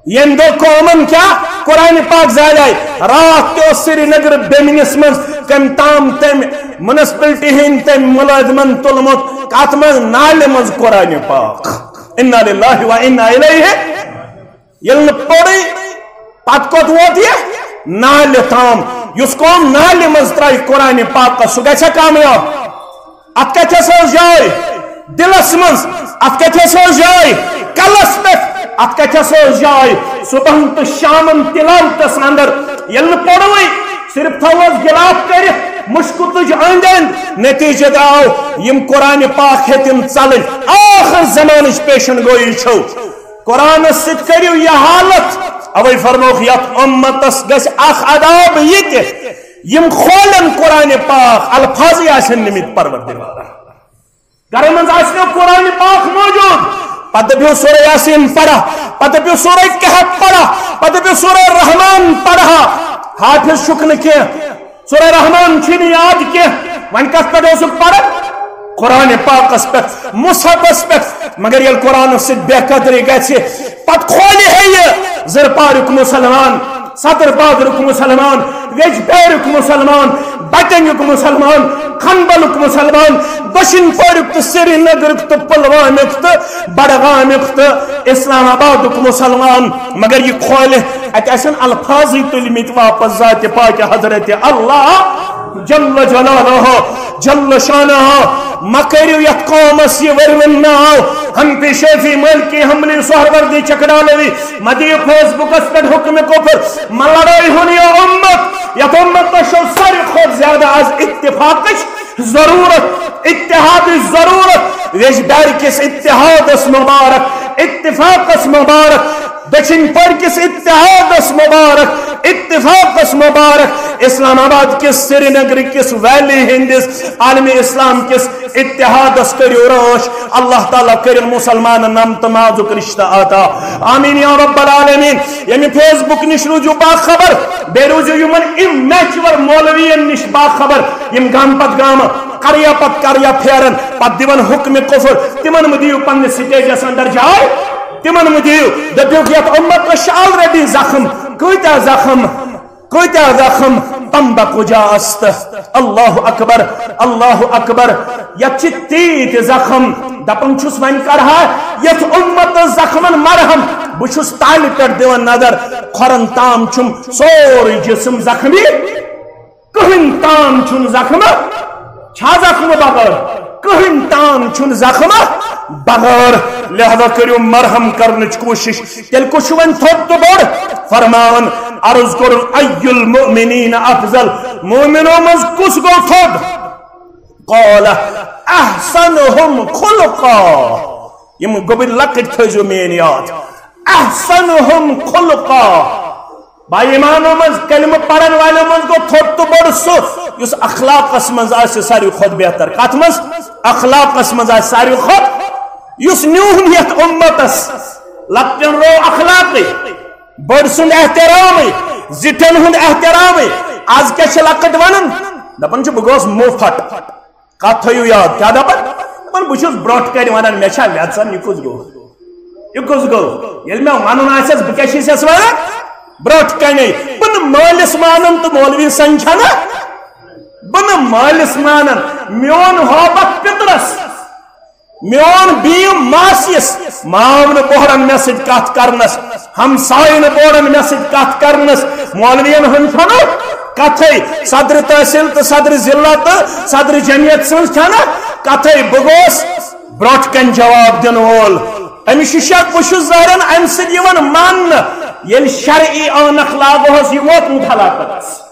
ییٚمہِ دۄہ قومن کیٛاہ قرآن پاک زالے۔ راتھ تہِ اوس سرینگر بیمنِس منٛز کٔمۍ تام تٔمۍ میونسپلٹی ہٕنٛدۍ تٔمۍ مُلٲزمن تُلمُت کتھ منٛز، نالہِ منٛز قرآن پاک۔ انا للہ و انا الیہ۔ ییٚلہِ نہٕ پوٚرُے، پتہٕ کوٚت ووت یہِ؟ نالہِ تام۔ یُس قوم نالہِ منٛز ترٛایہِ قرآن پاکس، سُہ گژھِ کامیاب؟ اتھ کتھس ٲس جاے دلس منٛز، اتھ کتھس ٲس جاے کلس پٮ۪ٹھ، اتھ کتھس ٲس جاے صبحن تہٕ شامن تلاوتس اندر۔ ییٚلہِ نہٕ پوٚرُے، صرف تھووس گلاف کٔرِتھ مُشکُتٕج أنٛدۍ أنٛدۍ، نتیجہ درٛاو یِم قرآن پاک ہیٚتِم ژلٕنۍ۔ آخر زمانٕچ پیشن گویی چھو۔ قرآنس سۭتۍ کٔرِو یہِ حالت۔ اوے فرمووُکھ، یتھ اُمتس گژھِ اکھ عذاب یہِ تہِ، یِم کھولن قرآن پاک، الفاظٕے آسن نِمٕتۍ پروردگارن۔ گرن منٛز آسہِ نہٕ قرآن پاک موجود، پتہٕ دٔپِو سورہ یاسین پرا، پتہٕ دٔپِو سورہ کہف پرا، پتہٕ دٔپِو سورہ رحمان پرا۔ حافظ چھُکھ نہٕ کینٛہہ، سورہ رحمان چھُے نہٕ یاد کینٛہہ، وۄنۍ کتھ پٮ۪ٹھ اوسُکھ پران؟ قرآن پاکس پٮ۪ٹھ، مصحفس پٮ۪ٹھ۔ مگر ییٚلہِ قرآنس سۭتۍ بے قدری گژھِ، پتہٕ کھولہِ ہے یہِ زر پاریُک مسلمان، صدر بازرُک مسلمان، ویج بیرُک مسلمان، بٹنیُک مسلمان، کھنبلُک مسلمان، دٔچھِنۍ پوریُک تہٕ سرینگرُک تہٕ پلوامیُک تہٕ بڈگامیُک تہٕ اسلام آبادُک مسلمان۔ مگر یہِ کھولہِ، اتہِ آسن الفاظٕے تُلمٕتۍ واپس ذاتِ پاکہِ حضرت اللہ جل جلالہ، جل شانہ۔ مہ کٔرِو یتھ قومس یہِ ؤرۍوُن ناو، حنفی شافعی مالکی حنبلی سہروردی چکڈالوی۔ مہ دِیِو فیس بُکس پٮ۪ٹھ حکمِ کفر، مہ لڑٲیہُن یہِ اُمت۔ یتھ اُمتس چھو ساروی کھۄتہٕ زیادٕ از اتفاقٕچ ضروٗرت، اتحادٕچ ضروٗرت۔ ویٚجبیارِ کِس اتحادس مبارک، اتفاقس مبارک، دٔچھِنۍ پورِ کِس اتحادس مبارک، اتفاقس مبارک، اسلام آباد کِس، سرینگر کِس ویلی ہٕنٛدِس، عالمِ اسلام کِس اتحادس کٔرِو رٲچھ۔ اللہ تعالیٰ کٔرِن مُسلمانن نمتہٕ مازُک رشتہٕ عطا۔ آمین یا رب العالمین۔ ییٚمہِ فیس بُک نِش روٗزِو باخبر، بیٚیہِ روٗزِو یِمن immature مولوین نِش باخبر، یِم گامہٕ پتہٕ گامہٕ، قریا پتہٕ قریا پھیرن، پتہٕ دِوان حکمِ کفر۔ تِمن مہٕ دِیِو پننِس سٹیجس اندر جاے، تِمن مہٕ دِیِو۔ دٔپِو، یتھ اُمتس چھِ already زخم۔ کۭتیاہ زخم؟ کۭتیاہ زخم؟ تمبہ کجا است؟ اللہ اکبر، اللہ اکبر۔ یتھ چھِ تیٖتۍ زخم۔ دپان چھُس، وۄنۍ کرہا یتھ اُمتس زخمن مرہم۔ بہٕ چھُس تالہِ پٮ۪ٹھ دِوان نظر، کھۄرن تام چھُم سورُے جسم زخمی۔ کٕہٕنۍ تام چھُنہٕ زخمہٕ، چھا زخمہٕ بغٲر؟ کٕہٕنۍ تام چھُنہٕ زخمہٕ بغٲر۔ لہذا کٔرِو مرہم کرنٕچ کوٗشش۔ تیٚلہِ کُس چھُ وۄنۍ تھوٚد تہٕ بوٚڑ؟ فرماوان، عرض کوٚرُن، ای المؤمنین افضل، مومنو منٛز کُس گوٚو تھوٚد؟ قال احسنہم خلقا۔ یِم گوٚبٕرۍ لۄکٕٹۍ تھٲیزیو میٲنۍ یاد۔ احسنہم خلقا۔ با ایمانو منٛز، کلمہٕ پرن والٮ۪و منٛز گوٚو تھوٚد تہٕ بوٚڑ سُہ، یُس اخلاقس منٛز آسہِ ساروی کھۄتہٕ بہتر۔ کتھ منٛز؟ اخلاقس منٛز آسہِ ساروی کھۄتہٕ۔ یُس نیوٗہُن یتھ اُمتس، لۄکٹٮ۪ن روو اخلاقٕے، بٔڑ سُنٛد احترامٕے، زِٹھٮ۪ن ہُنٛد احترامٕے۔ از کیٛاہ چھِ لۄکٕٹۍ ونان؟ دپان چھِ، بہٕ گوس مُفٹ۔ کتھ تھٲیِو یاد، کیٛاہ دپان؟ دپان، بہٕ چھُس برونٛٹھ کنہِ ونان، مےٚ چھا وٮ۪ژن، یہِ کُس گوٚو؟ یہِ کُس گوٚو؟ ییٚلہِ مےٚ ونُن آسٮ۪س، بہٕ کیٛاہ چھُس یس ونان؟ برونٛٹھ کنے۔ بہٕ نہٕ مٲلِس مانان تہٕ مولوی سنٛد چھَنہٕ، بہٕ نہٕ مٲلِس مانان۔ میون ہوبت پِترس، میون بیٖم ماسیس، مام نہٕ بوہرن مےٚ سۭتۍ کتھ کرنس، ہمسایہِ نہٕ بوہرن مےٚ سۭتۍ کتھ کرنس۔ مولوین ہُنٛد چھَنہٕ کتھے، صدر تحصیل تہٕ صدر ضلع تہٕ صدر جمعیت سٕنٛز چھَنہٕ کتھے۔ بہٕ گوس برونٛٹھ کنہِ جواب دِنہٕ وول۔ أمِس چھُ شک، بہٕ چھُس ظٲہرن امہِ سۭتۍ یِوان ماننہٕ۔ ییٚلہِ شرعی عٲنکھ لاگہوس، یہِ ووتمُت ہلاکتس۔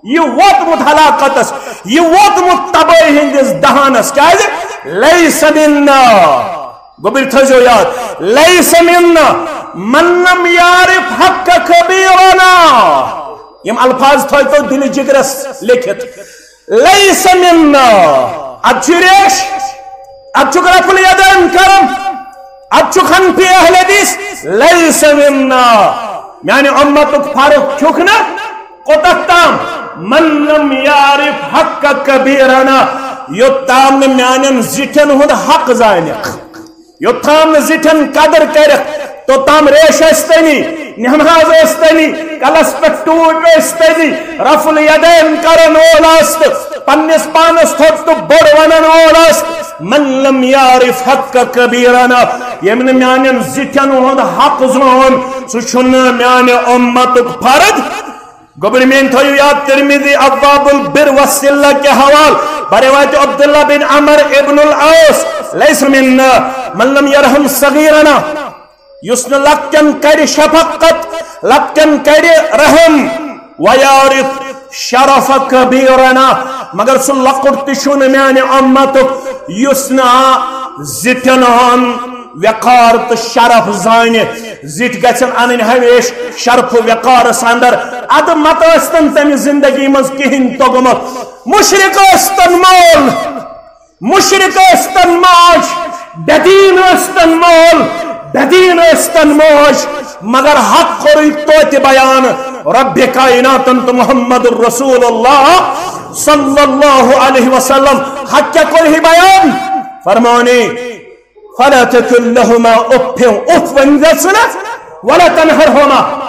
یہِ ووتمُت ہلاکتس، یہِ ووتمُت تبٲہی ہٕنٛدِس دہانس۔ کیازِ؟ لیس منا۔ گوٚبٕرۍ تھٲیزیو یاد، لیس منا من لم یعرف حق کبیرنا۔ یِم الفاظ تھٲیتو دِلہِ جگرس لیکھِتھ۔ لیس منا۔ اتھ چھُ ریش، اتھ چھُ رفع الیدین کرُن، اتھ چھُ خنفی اہل حدیث۔ لیس منا۔ میانہِ اُمتُک فرد چھُکھ نہٕ۔ کوٚتتھ تام؟ من لم یعرف حق کبیرنا، یوٚت تام نہٕ میانٮ۪ن زِٹھٮ۪ن ہُنٛد حق زانکھ، یوٚت تام نہٕ زِٹھٮ۪ن قدر کرکھ، توٚت تام ریش ٲسۍ تنی، نماز ٲسۍ تنی، کلس پٮ۪ٹھ ٹوپۍ ٲسۍ تنی، رفع الیدین کرن وول ٲس تہٕ پننِس پانس تھوٚد تہٕ بوٚڑ ونن وول ٲس۔ من لم یعرف حق کبیرنا، ییٚمۍ نہٕ میانٮ۪ن زِٹھٮ۪ن ہُنٛد حق زون، سُہ چھُنہٕ میانہِ اُمتُک فرد۔ گوٚبرۍ میٲنۍ تھٲیِو یاد، ترمذی ابواب البر والصلہ کے حوال، بروایت عبداللہ بن عمر ابن العاص، لیس منا من لم یرحم صغیرنا، یُس نہٕ لۄکٹٮ۪ن کرِ شفقت، لۄکٹٮ۪ن کرِ رحم، ویعرف شرف کبیرنا، مگر سُہ لۄکُٹ تہِ چھُنہٕ میانہِ اُمتُک یُس نہٕ زِٹھٮ۪ن ہُنٛد وقار تہٕ شرف زانہِ۔ زِٹھۍ گژھن انٕنۍ ہمیشہِ شرف و وقارس اندر۔ ادٕ متہٕ ٲسۍتن تٔمِس زندگی منٛز کِہیٖنۍ توٚگمُت۔ مشرک ٲسۍتن مول، مشرک ٲسۍتن ماج، بے دین ٲسۍتن مول، بے دین ٲسۍتن ماج، مگر حق کوٚرُے توتہِ بیان۔ رب کائناتن تہٕ محمد رسول اللہ صلی اللہ علیہ وسلم، حق کیٛاہ کوٚرہے بیان؟ فرمانے، فلا تقل لهما اف، اف ؤنۍ زٮ۪س نہٕ، ولا تنهرهما،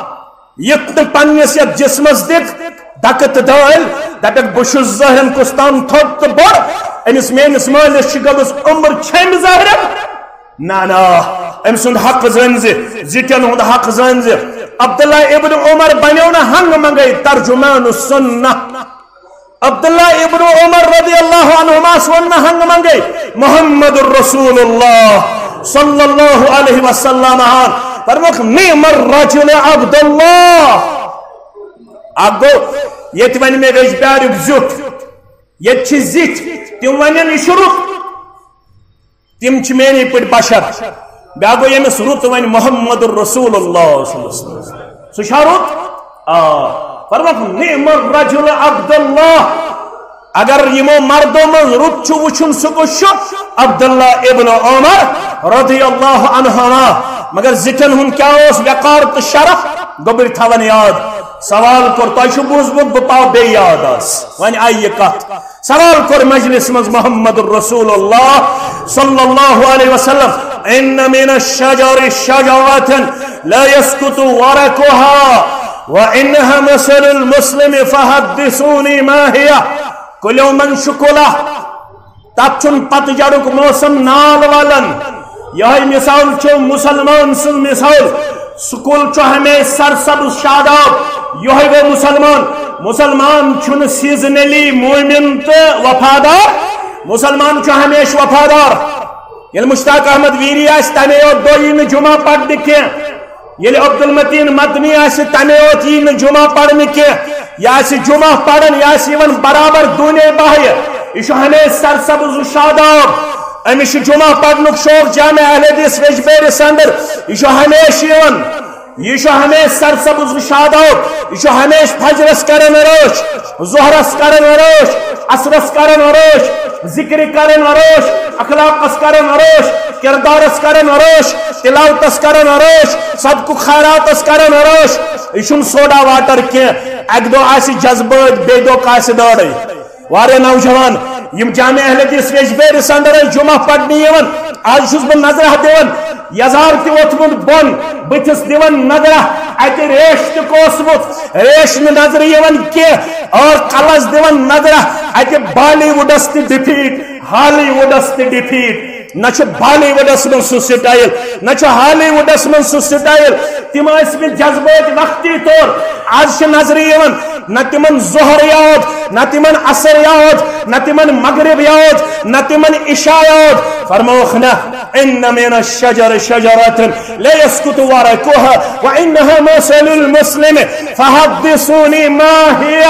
یِتھ نہٕ پننِس یتھ جسمس دِکھ دکہٕ تہٕ دٲلۍ، دپکھ، بہٕ چھُس ظٲہرن کُس تام تھوٚد تہٕ بوٚڑ، أمِس میٲنِس مٲلِس چھِ گٔمٕژ عمر چھیمہِ ظٲہرن۔ نہ، نہ، أمۍ سُنٛد حق زٲنۍ زِ، زِٹھٮ۪ن ہُنٛد حق زٲنۍ زِ۔ عبداللہ ابن عمر بنیو نہٕ ہنٛگہٕ منٛگے ترجمان السنہ۔ عبداللہ ابن عمر رضی اللہ عنہماس ووٚن نہٕ ہنٛگہٕ منٛگے، محمد رسول اللہ صلی اللہ علیہ وسلم ہن۔ فرموکھ، نعم الرجل عبداللہ۔ اکھ گوٚو، ییٚتہِ وَنہِ مےٚ ویٚجبیاریُک زیُٹھ، ییٚتہِ چھِ زِٹھۍ، تِم وَنن، "یہِ چھُ رُت۔" تِم چھِ میٛٲنی پٲٹھۍ بشر۔ بیٛاکھ گوٚو، ییٚمِس رُت وَنہِ محمد رسول اللہ صلی اللہ علیہ وسلم، سُہ چھا رُت؟ آ۔ فرمووُکھ، "نعم الرجل عبداللہ۔" اگر یِمو مردو منٛز رُت چھُ وٕچھُن، سُہ کُس چھُ؟ عبداللہ ابن عمر رضی اللہ عنہما۔ مگر زِٹھٮ۪ن ہُنٛد کیٛاہ اوس وقار تہٕ شرف؟ گوٚبٕرۍ تھاوَن یاد۔ سوال کوٚر، تۄہہِ چھُ بوٗزمُت، بہٕ پاو بیٚیہِ یاد آز۔ وۄنۍ آیہِ یہِ کتھ۔ سوال کوٚر مجلس منٛز محمد رسول اللہ صلی اللہ علیہ وسلم، "ان من الشجر شجرة لا يسقط ورقها وانها مثل المسلم فحدثوني ما هي؟" کُلیو منٛز چھُ کُلہ، تتھ چھُنہٕ پتہٕ جڑُک موسم نال والان۔ یہے مثال چھُ مسلمان سٕنٛز مثال۔ سکول چھُ ہمیشہِ سرسبز شاداب۔ یہے گوٚو مسلمان۔ مسلمان چھُنہٕ seasonally مومن تہٕ وفادار۔ مسلمان چھُ ہمیشہِ وفادار۔ ییٚلہِ مشتاق احمد ویری آسہِ، تمے یوت دۄہ یی نہٕ جمعہ پرنہِ کینٛہہ۔ ییٚلہِ عبدالمتین مدنی آسہِ، تمے یوت یی نہٕ جمعہ پرنہِ کینٛہہ۔ یہِ آسہِ جمعہ پران، یہِ آسہِ یِوان برابر دوٗنے باہہِ۔ یہِ چھُ ہمیشہِ سرسبز و شاداب۔ أمِس چھُ جمعہ پرنُک شوق۔ جامع اہل حدیث ویجبیرس اندر یہِ چھُ ہمیشہِ یِوان۔ یہِ چھُ ہمیشہِ سرسبز و شاداب۔ یہِ چھُ ہمیشہِ فجرس کران رٲچھ، ظہرس کران رٲچھ، عصرس کران رٲچھ، ذکرِ کران رٲچھ، اخلاقس کران رٲچھ، کردارس کران رٲچھ، تلاوتس کران رٲچھ، صدقُک خیراتس کران رٲچھ۔ یہِ چھُنہٕ soda water کینٛہہ۔ اکہِ دۄہ آسہِ جذبٲتۍ، بیٚیہِ دۄہ کاسہِ دٲرٕے۔ واریاہ نوجوان یِم جامع اہل حدیث ویجبیرس اندر ٲسۍ جمعہ پرنہِ یِوان، آز چھُس بہٕ نظرہ دِوان، یزار تہِ ووٚتھمُت بۄن، بٕتھِس دِوان نظرہ، اتہِ ریش تہِ کوسمُت، ریش نہٕ نظرِ یِوان کینٛہہ، اور کلس دِوان نظرہ، اتہِ بالی وُڈس تہِ ڈِفیٖٹ، ہالی وُڈس تہِ ڈِفیٖٹ۔ نہ چھُ بالی وُڈس منٛز سُہ سٹایل، نہ چھُ ہالی وُڈس منٛز سُہ سٹایل۔ تِم ٲسۍ مٕتۍ جذبٲتۍ وقتی طور، آز چھِ نظرِ یِوان نہ تِمن ظہر یاد، نہ تِمن عصر یاد، نہ تِمن مغرب یاد، نہ تِمن عشاء یاد۔ فرمووُکھ نہ، "ان من الشجر شجرة لا يسقط ورقها وانها مثل المسلم فحدثوني ما هي۔"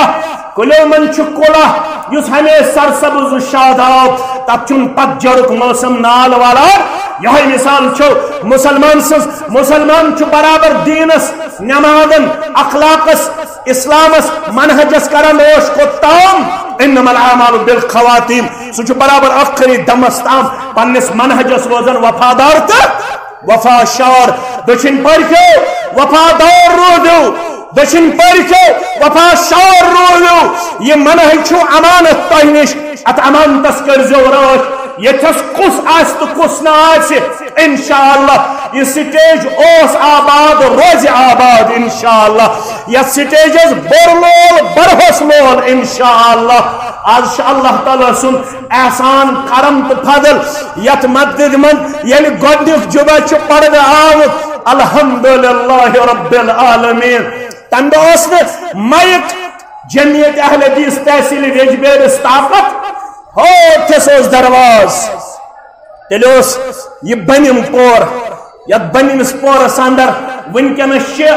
کُلیو منٛز چھُ کُلہ یُس ہمیشہِ سرسبز و شاداب، تتھ چھُنہٕ پتجرُک موسم نال والان۔ یہے مثال چھُ مسلمان سٕنٛز۔ مسلمان چھُ برابر دینس، نمازن، اخلاقس، اسلامس، منہجس کران عٲش کوٚت تام؟ انما الاعمال بالخواتیم۔ سُہ چھُ برابر ٲخری دمس تام پننِس منہجس روزان وفادار تہٕ وفا شار۔ دٔچھِنۍ پٔرۍ کھیو، وفادار روٗدِو۔ دٔچھِنۍ پٔرۍ کھیو، وفا شار روٗدِو۔ یہِ منہج چھُ امانت تۄہہِ نِش، اتھ امانتس کٔرۍزیو رٲچھ۔ ییٚتھس کُس آسہِ تہٕ کُس نہٕ آسہِ، انشاءاللہ یہِ سٹیج اوس آباد، روزِ آباد انشاءاللہ۔ یتھ سٹیجس بوٚر لول، برہوس لول انشاءاللہ۔ آز چھُ اللہ تعالیٰ سُنٛد احسان، کرم تہٕ فضل۔ یتھ مسجد منٛز ییٚلہِ گۄڈنیُک جمعہ چھُ پرنہٕ آمُت، الحمدللہ رب العالمین، تمہِ دۄہ اوس نہٕ مایک جمعیت اہل حدیث تحصیل ویجبیرس طاقت، ہوتھس اوس درواز۔ تیٚلہِ اوس یہِ بٔنِم پور، یتھ بٔنِمِس پورس اندر وٕنکیٚنس چھِ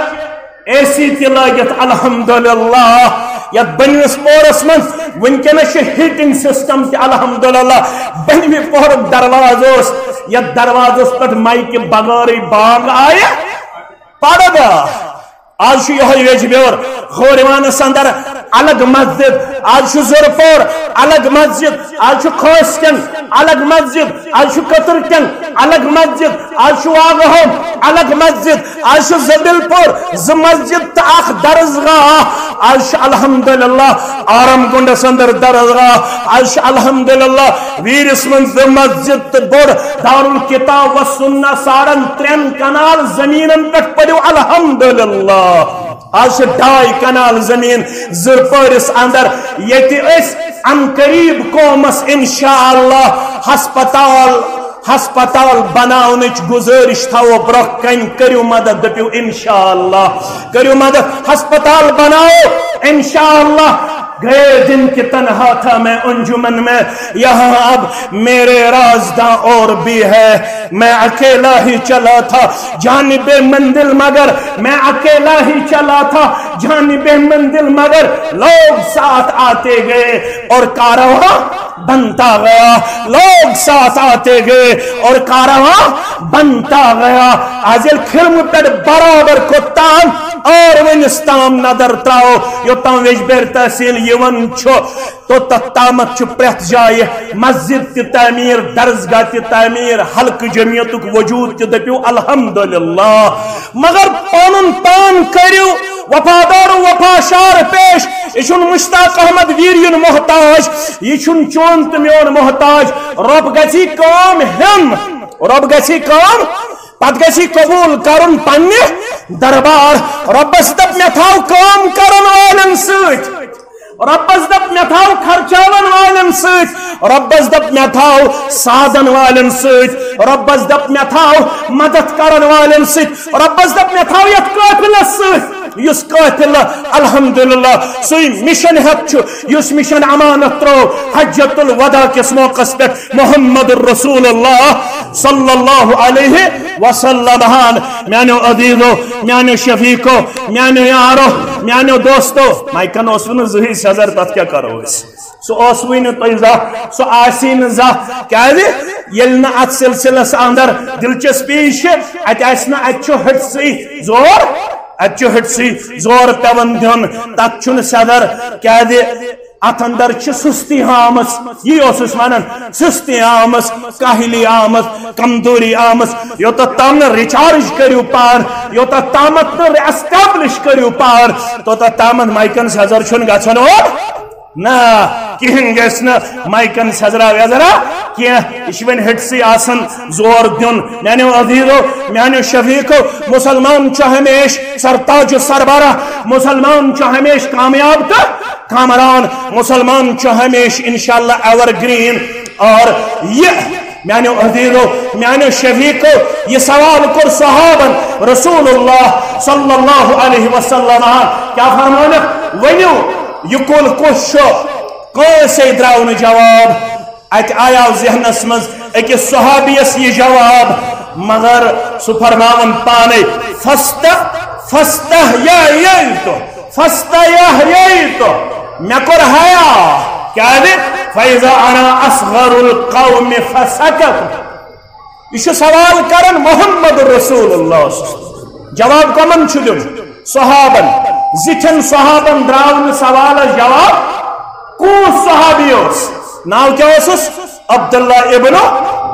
اے سی تہِ لٲگِتھ، الحمدللہ۔ یتھ بٔنِمِس پورس منٛز وٕنکیٚنس چھُ ہیٹنگ سسٹم تہِ، الحمدللہ۔ بٔنِمہِ پورُک دروازٕ اوس، یتھ دروازس پٮ۪ٹھ مایکہِ بغٲرٕے بانگ آیہِ پرنہٕ۔ آز چھُ یِہوٚے ویجبیور کھووٕرِوانس اندر الگ مسجد، آز چھُ زُرپور الگ مسجد، آز چھُ کھوسکٮ۪ن الگ مسجد، آز چھُ کٔتٕرکٮ۪ن الگ مسجد، آز چھُ واگہوم الگ مسجد، آز چھُ زبیل پور زٕ مسجد تہٕ اکھ درسگاہ۔ آز چھُ الحمدللہ آرم گنڈس اندر درسگاہ۔ آز چھُ الحمدللہ ویرس منٛز زٕ مسجد تہٕ بوٚڑ دارالکتاب و سنہ۔ ساڑن ترٛٮ۪ن کنال زمینن پٮ۪ٹھ پٔرِو الحمدللہ۔ آز چھِ ڈاے کنال زمین زرپٲرِس اندر، ییٚتہِ أسۍ ان قریب قومس انشاءاللہ ہسپتال، ہسپتال بناونٕچ گزٲرِش تھاوو برٛونٛہہ کنہِ۔ کٔرِو مدد، دٔپِو انشاءاللہ، کٔرِو مدد، ہسپتال بناوو انشاءاللہ۔ گئے دن کہ تنہا تھا میں انجمن میں، یہاں اب میرے رازداں اور بھی ہے۔ میں اکیلا ہی چلا تھا جانب منزل مگر، میں اکیلا ہی چلا تھا جانب منزل مگر، لوگ ساتھ آتے گئے اور کارواں بنتا گیا، لوگ ساتھ آتے گئے اور کارواں بنتا گیا۔ از ییٚلہِ کھِرمہٕ پٮ۪ٹھ برابر کوٚت تام اور ونس تام نظر تراو، یوٚتام ویجبیر تحصیل یِوان چھُ، توٚتتھ تامتھ چھُ پرٛٮ۪تھ جایہِ مسجد تہِ تعمیٖر، درسگاہ تہِ تعمیٖر، حلقہٕ جمعیتُک وجود تہِ، دٔپِو الحمدللہ۔ مگر پنُن پان کٔرِو وفادار و وفاشار پیش۔ یہِ چھُنہٕ مشتاق احمد ویٖریُن محتاج، یہِ چھُنہٕ چون تہٕ میون محتاج۔ رۄب گژھی کٲم ہیوٚن، رۄب گژھی کٲم، پتہٕ گژھی قبول کرُن پننہِ دربار۔ رۄبس دپ مےٚ تھاو کٲم کرن والٮ۪ن سۭتۍ، رۄبس دپ مےٚ تھاو خرچاون والٮ۪ن سۭتۍ، رۄبس دپ مےٚ تھاو سادن والٮ۪ن سۭتۍ، رۄبس دپ مےٚ تھاو مدد کرن والٮ۪ن سۭتۍ، رۄبس دپ مےٚ تھاو یتھ قٲفلس سۭتۍ، یُس قٲفلہٕ الحمدللہ سُے مشن ہیتھ چھُ، یُس مشن امانت ترٛوو حجۃ الوداع کِس موقعس پٮ۪ٹھ محمد رسول اللہ صلی اللہ علیہ وسلم ہن۔ میانیو عزیزو، میانیو شفیقو، میانیو یارو، میانیو دوستو، مایکن اوس نہٕ زٕہٕے سیزر، تتھ کیٛاہ کرو أسۍ؟ سُہ اوسوٕے نہٕ تۄہہِ زانٛہہ، سُہ آسی نہٕ زانٛہہ۔ کیٛازِ؟ ییٚلہِ نہٕ اتھ سلسلس اندر دلچسپی چھِ، اتہِ آسہِ نہٕ، اتہِ چھُ ہٹسٕے زور، اتہِ چھُ ہٹسٕے زور پٮ۪وان دیُن، تتھ چھُنہٕ سیزر۔ کیٛازِ؟ اتھ اندر چھِ سستی آمٕژ، یی اوسُس ونان، سستی آمٕژ، کاہلی آمٕژ، کمزوری آمٕژ۔ یوٚتتھ تام نہٕ ریچارج کٔرِو پان، یوٚتتھ تامتھ نہٕ ریسٹیبلش کٔرِو پان، توٚتتھ تامتھ مایکن سیزر چھُنہٕ گژھان اور نہ، کِہیٖنۍ گژھِ نہٕ مایکن سیزرا ویزرا کینٛہہ۔ یہِ چھُ وۄنۍ ہٹسٕے آسان زور دیُن۔ میانیو عزیزو، میانیو شفیقو، مسلمان چھُ ہمیشہِ سرتاج و سربراہ، مسلمان چھُ ہمیشہِ کامیاب تہٕ کامران، مسلمان چھُ ہمیشہِ انشاءاللہ ایور گرین۔ اور یہ میانیو عزیزو، میانیو شفیقو، یہ سوال کوٚر صحابن رسول اللہ صلی اللہ علیہ وسلم۔ کیا فرمونکھ؟ ؤنِو، یہ کُل کُس چھُ؟ کٲنٛسے درٛاو نہٕ جواب۔ اتہِ آیاو ذہنس منٛز أکِس صحابیس یہِ جواب، مگر سُہ فرماوان پانے، فستہ، فستہ یا ییٚلہِ تہٕ فاستحییت، مےٚ کوٚر حیا۔ کیٛازِ؟ فَإِذَا أَنَا أَصْغَرُ الْقَوْمِ فَسَكَتُوا۔ یہِ چھُ سوال کران محمد رسول اللہ۔ جواب کمن چھُ دیُن؟ صحابن۔ زِٹھٮ۪ن صحابن درٛاو نہٕ سوالس جواب۔ کُس صحابی اوس؟ ناو کیٛاہ اوسُس؟ عبداللہ ابن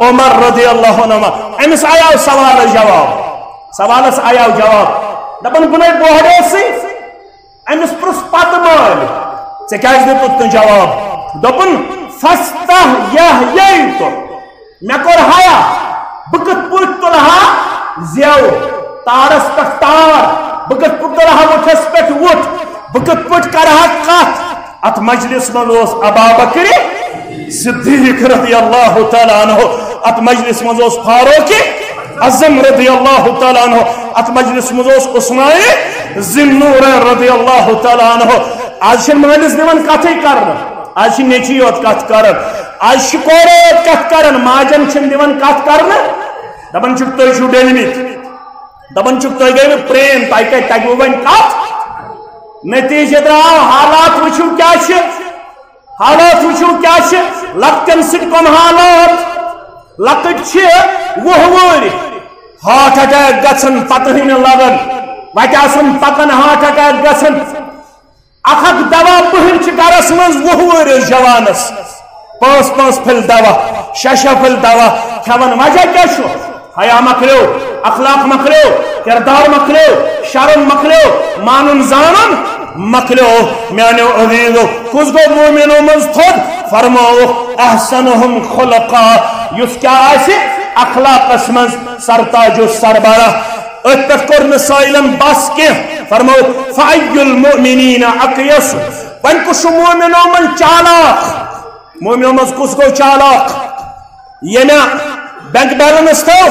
عمر رضی اللہ عنہما۔ أمِس آیاو سوالس جواب۔ سوالس آیاو جواب۔ دپان، بہٕ نے بوہڑیسٕے۔ أمِس پرُژھ پتہٕ مٲلۍ، "ژےٚ کیٛازِ دیُتُتھ نہٕ جواب؟" دوٚپُن، "فاستحییت، مےٚ کوٚر حیا، بہٕ کِتھ پٲٹھۍ تُلہٕ ہا زٮ۪و، تارس پٮ۪ٹھ تار، بہٕ کِتھ پٲٹھۍ تُلہٕ ہا وُٹھس پٮ۪ٹھ وُٹھ، بہٕ کِتھ پٲٹھۍ کرٕ ہا کتھ؟" اتھ مجلس منٛز اوس ابا بکر صدیق رضی اللہ تعالیٰ عنہ، اتھ مجلس منٛز اوس فاروق اعظم رضی اللہ تعالیٰ عنہ، اتھ مجلس منٛز اوس عثمان ذی النورین رضی اللہ تعالیٰ عنہ۔ آز چھِ مٲلِس دِوان کتھٕے کرنہٕ، آز چھِ نیٚچی یوت کتھ کران، آز چھِ کورے یوت کتھ کران، ماجن چھِنہٕ دِوان کتھ کرنہٕ۔ دپان چھِکھ، "تُہۍ چھِو ڈٔلمٕتۍ"، دپان چھِکھ، "تُہۍ گٔیوٕ پرٛیم، تۄہہِ کتہِ تگوٕ وۄنۍ کتھ؟" نتیجہ درٛاو، حالات وٕچھِو کیٛاہ چھِ۔ حالات وٕچھِو کیٛاہ چھِ، لۄکٹٮ۪ن سۭتۍ کۄم حالات۔ لۄکٕٹۍ چھِ وُہ وُہٕرۍ، ہارٹ اٹیک گژھان، پتہٕ ہٕے نہٕ لگان، وتہِ آسان پکان، ہارٹ اٹیک گژھان۔ اکھ اکھ دوا پٔہٕرۍ چھِ گرس منٛز وُہ وُہٕرِس جوانس، پانٛژھ پانٛژھ پھٔلۍ دوا، شےٚ شےٚ پھٔلۍ دوا کھٮ۪وان۔ وجہ کیٛاہ چھُ؟ حیا مۄکلیو، اخلاق مۄکلیو، کردار مۄکلیو، شرم مۄکلیو، مانُن زانُن مۄکلیو۔ میانیو عزیزو، کُس گوٚو مومنو منٛز تھوٚد؟ فرمووُکھ، احسنہم خلقا، یُس کیٛاہ آسہِ اخلاقس منٛز سرتاج و سربراہ۔ أتھۍ پٮ۪ٹھ کوٚر نہٕ سٲیلن بس کینٛہہ، فرمووُکھ، فأی المؤمنین اکیس، وۄنۍ کُس چھُ مومنو منٛز چالاک؟ مومنو منٛز کُس گوٚو چالاک؟ ییٚمہِ بینک بیلنس تھٲو،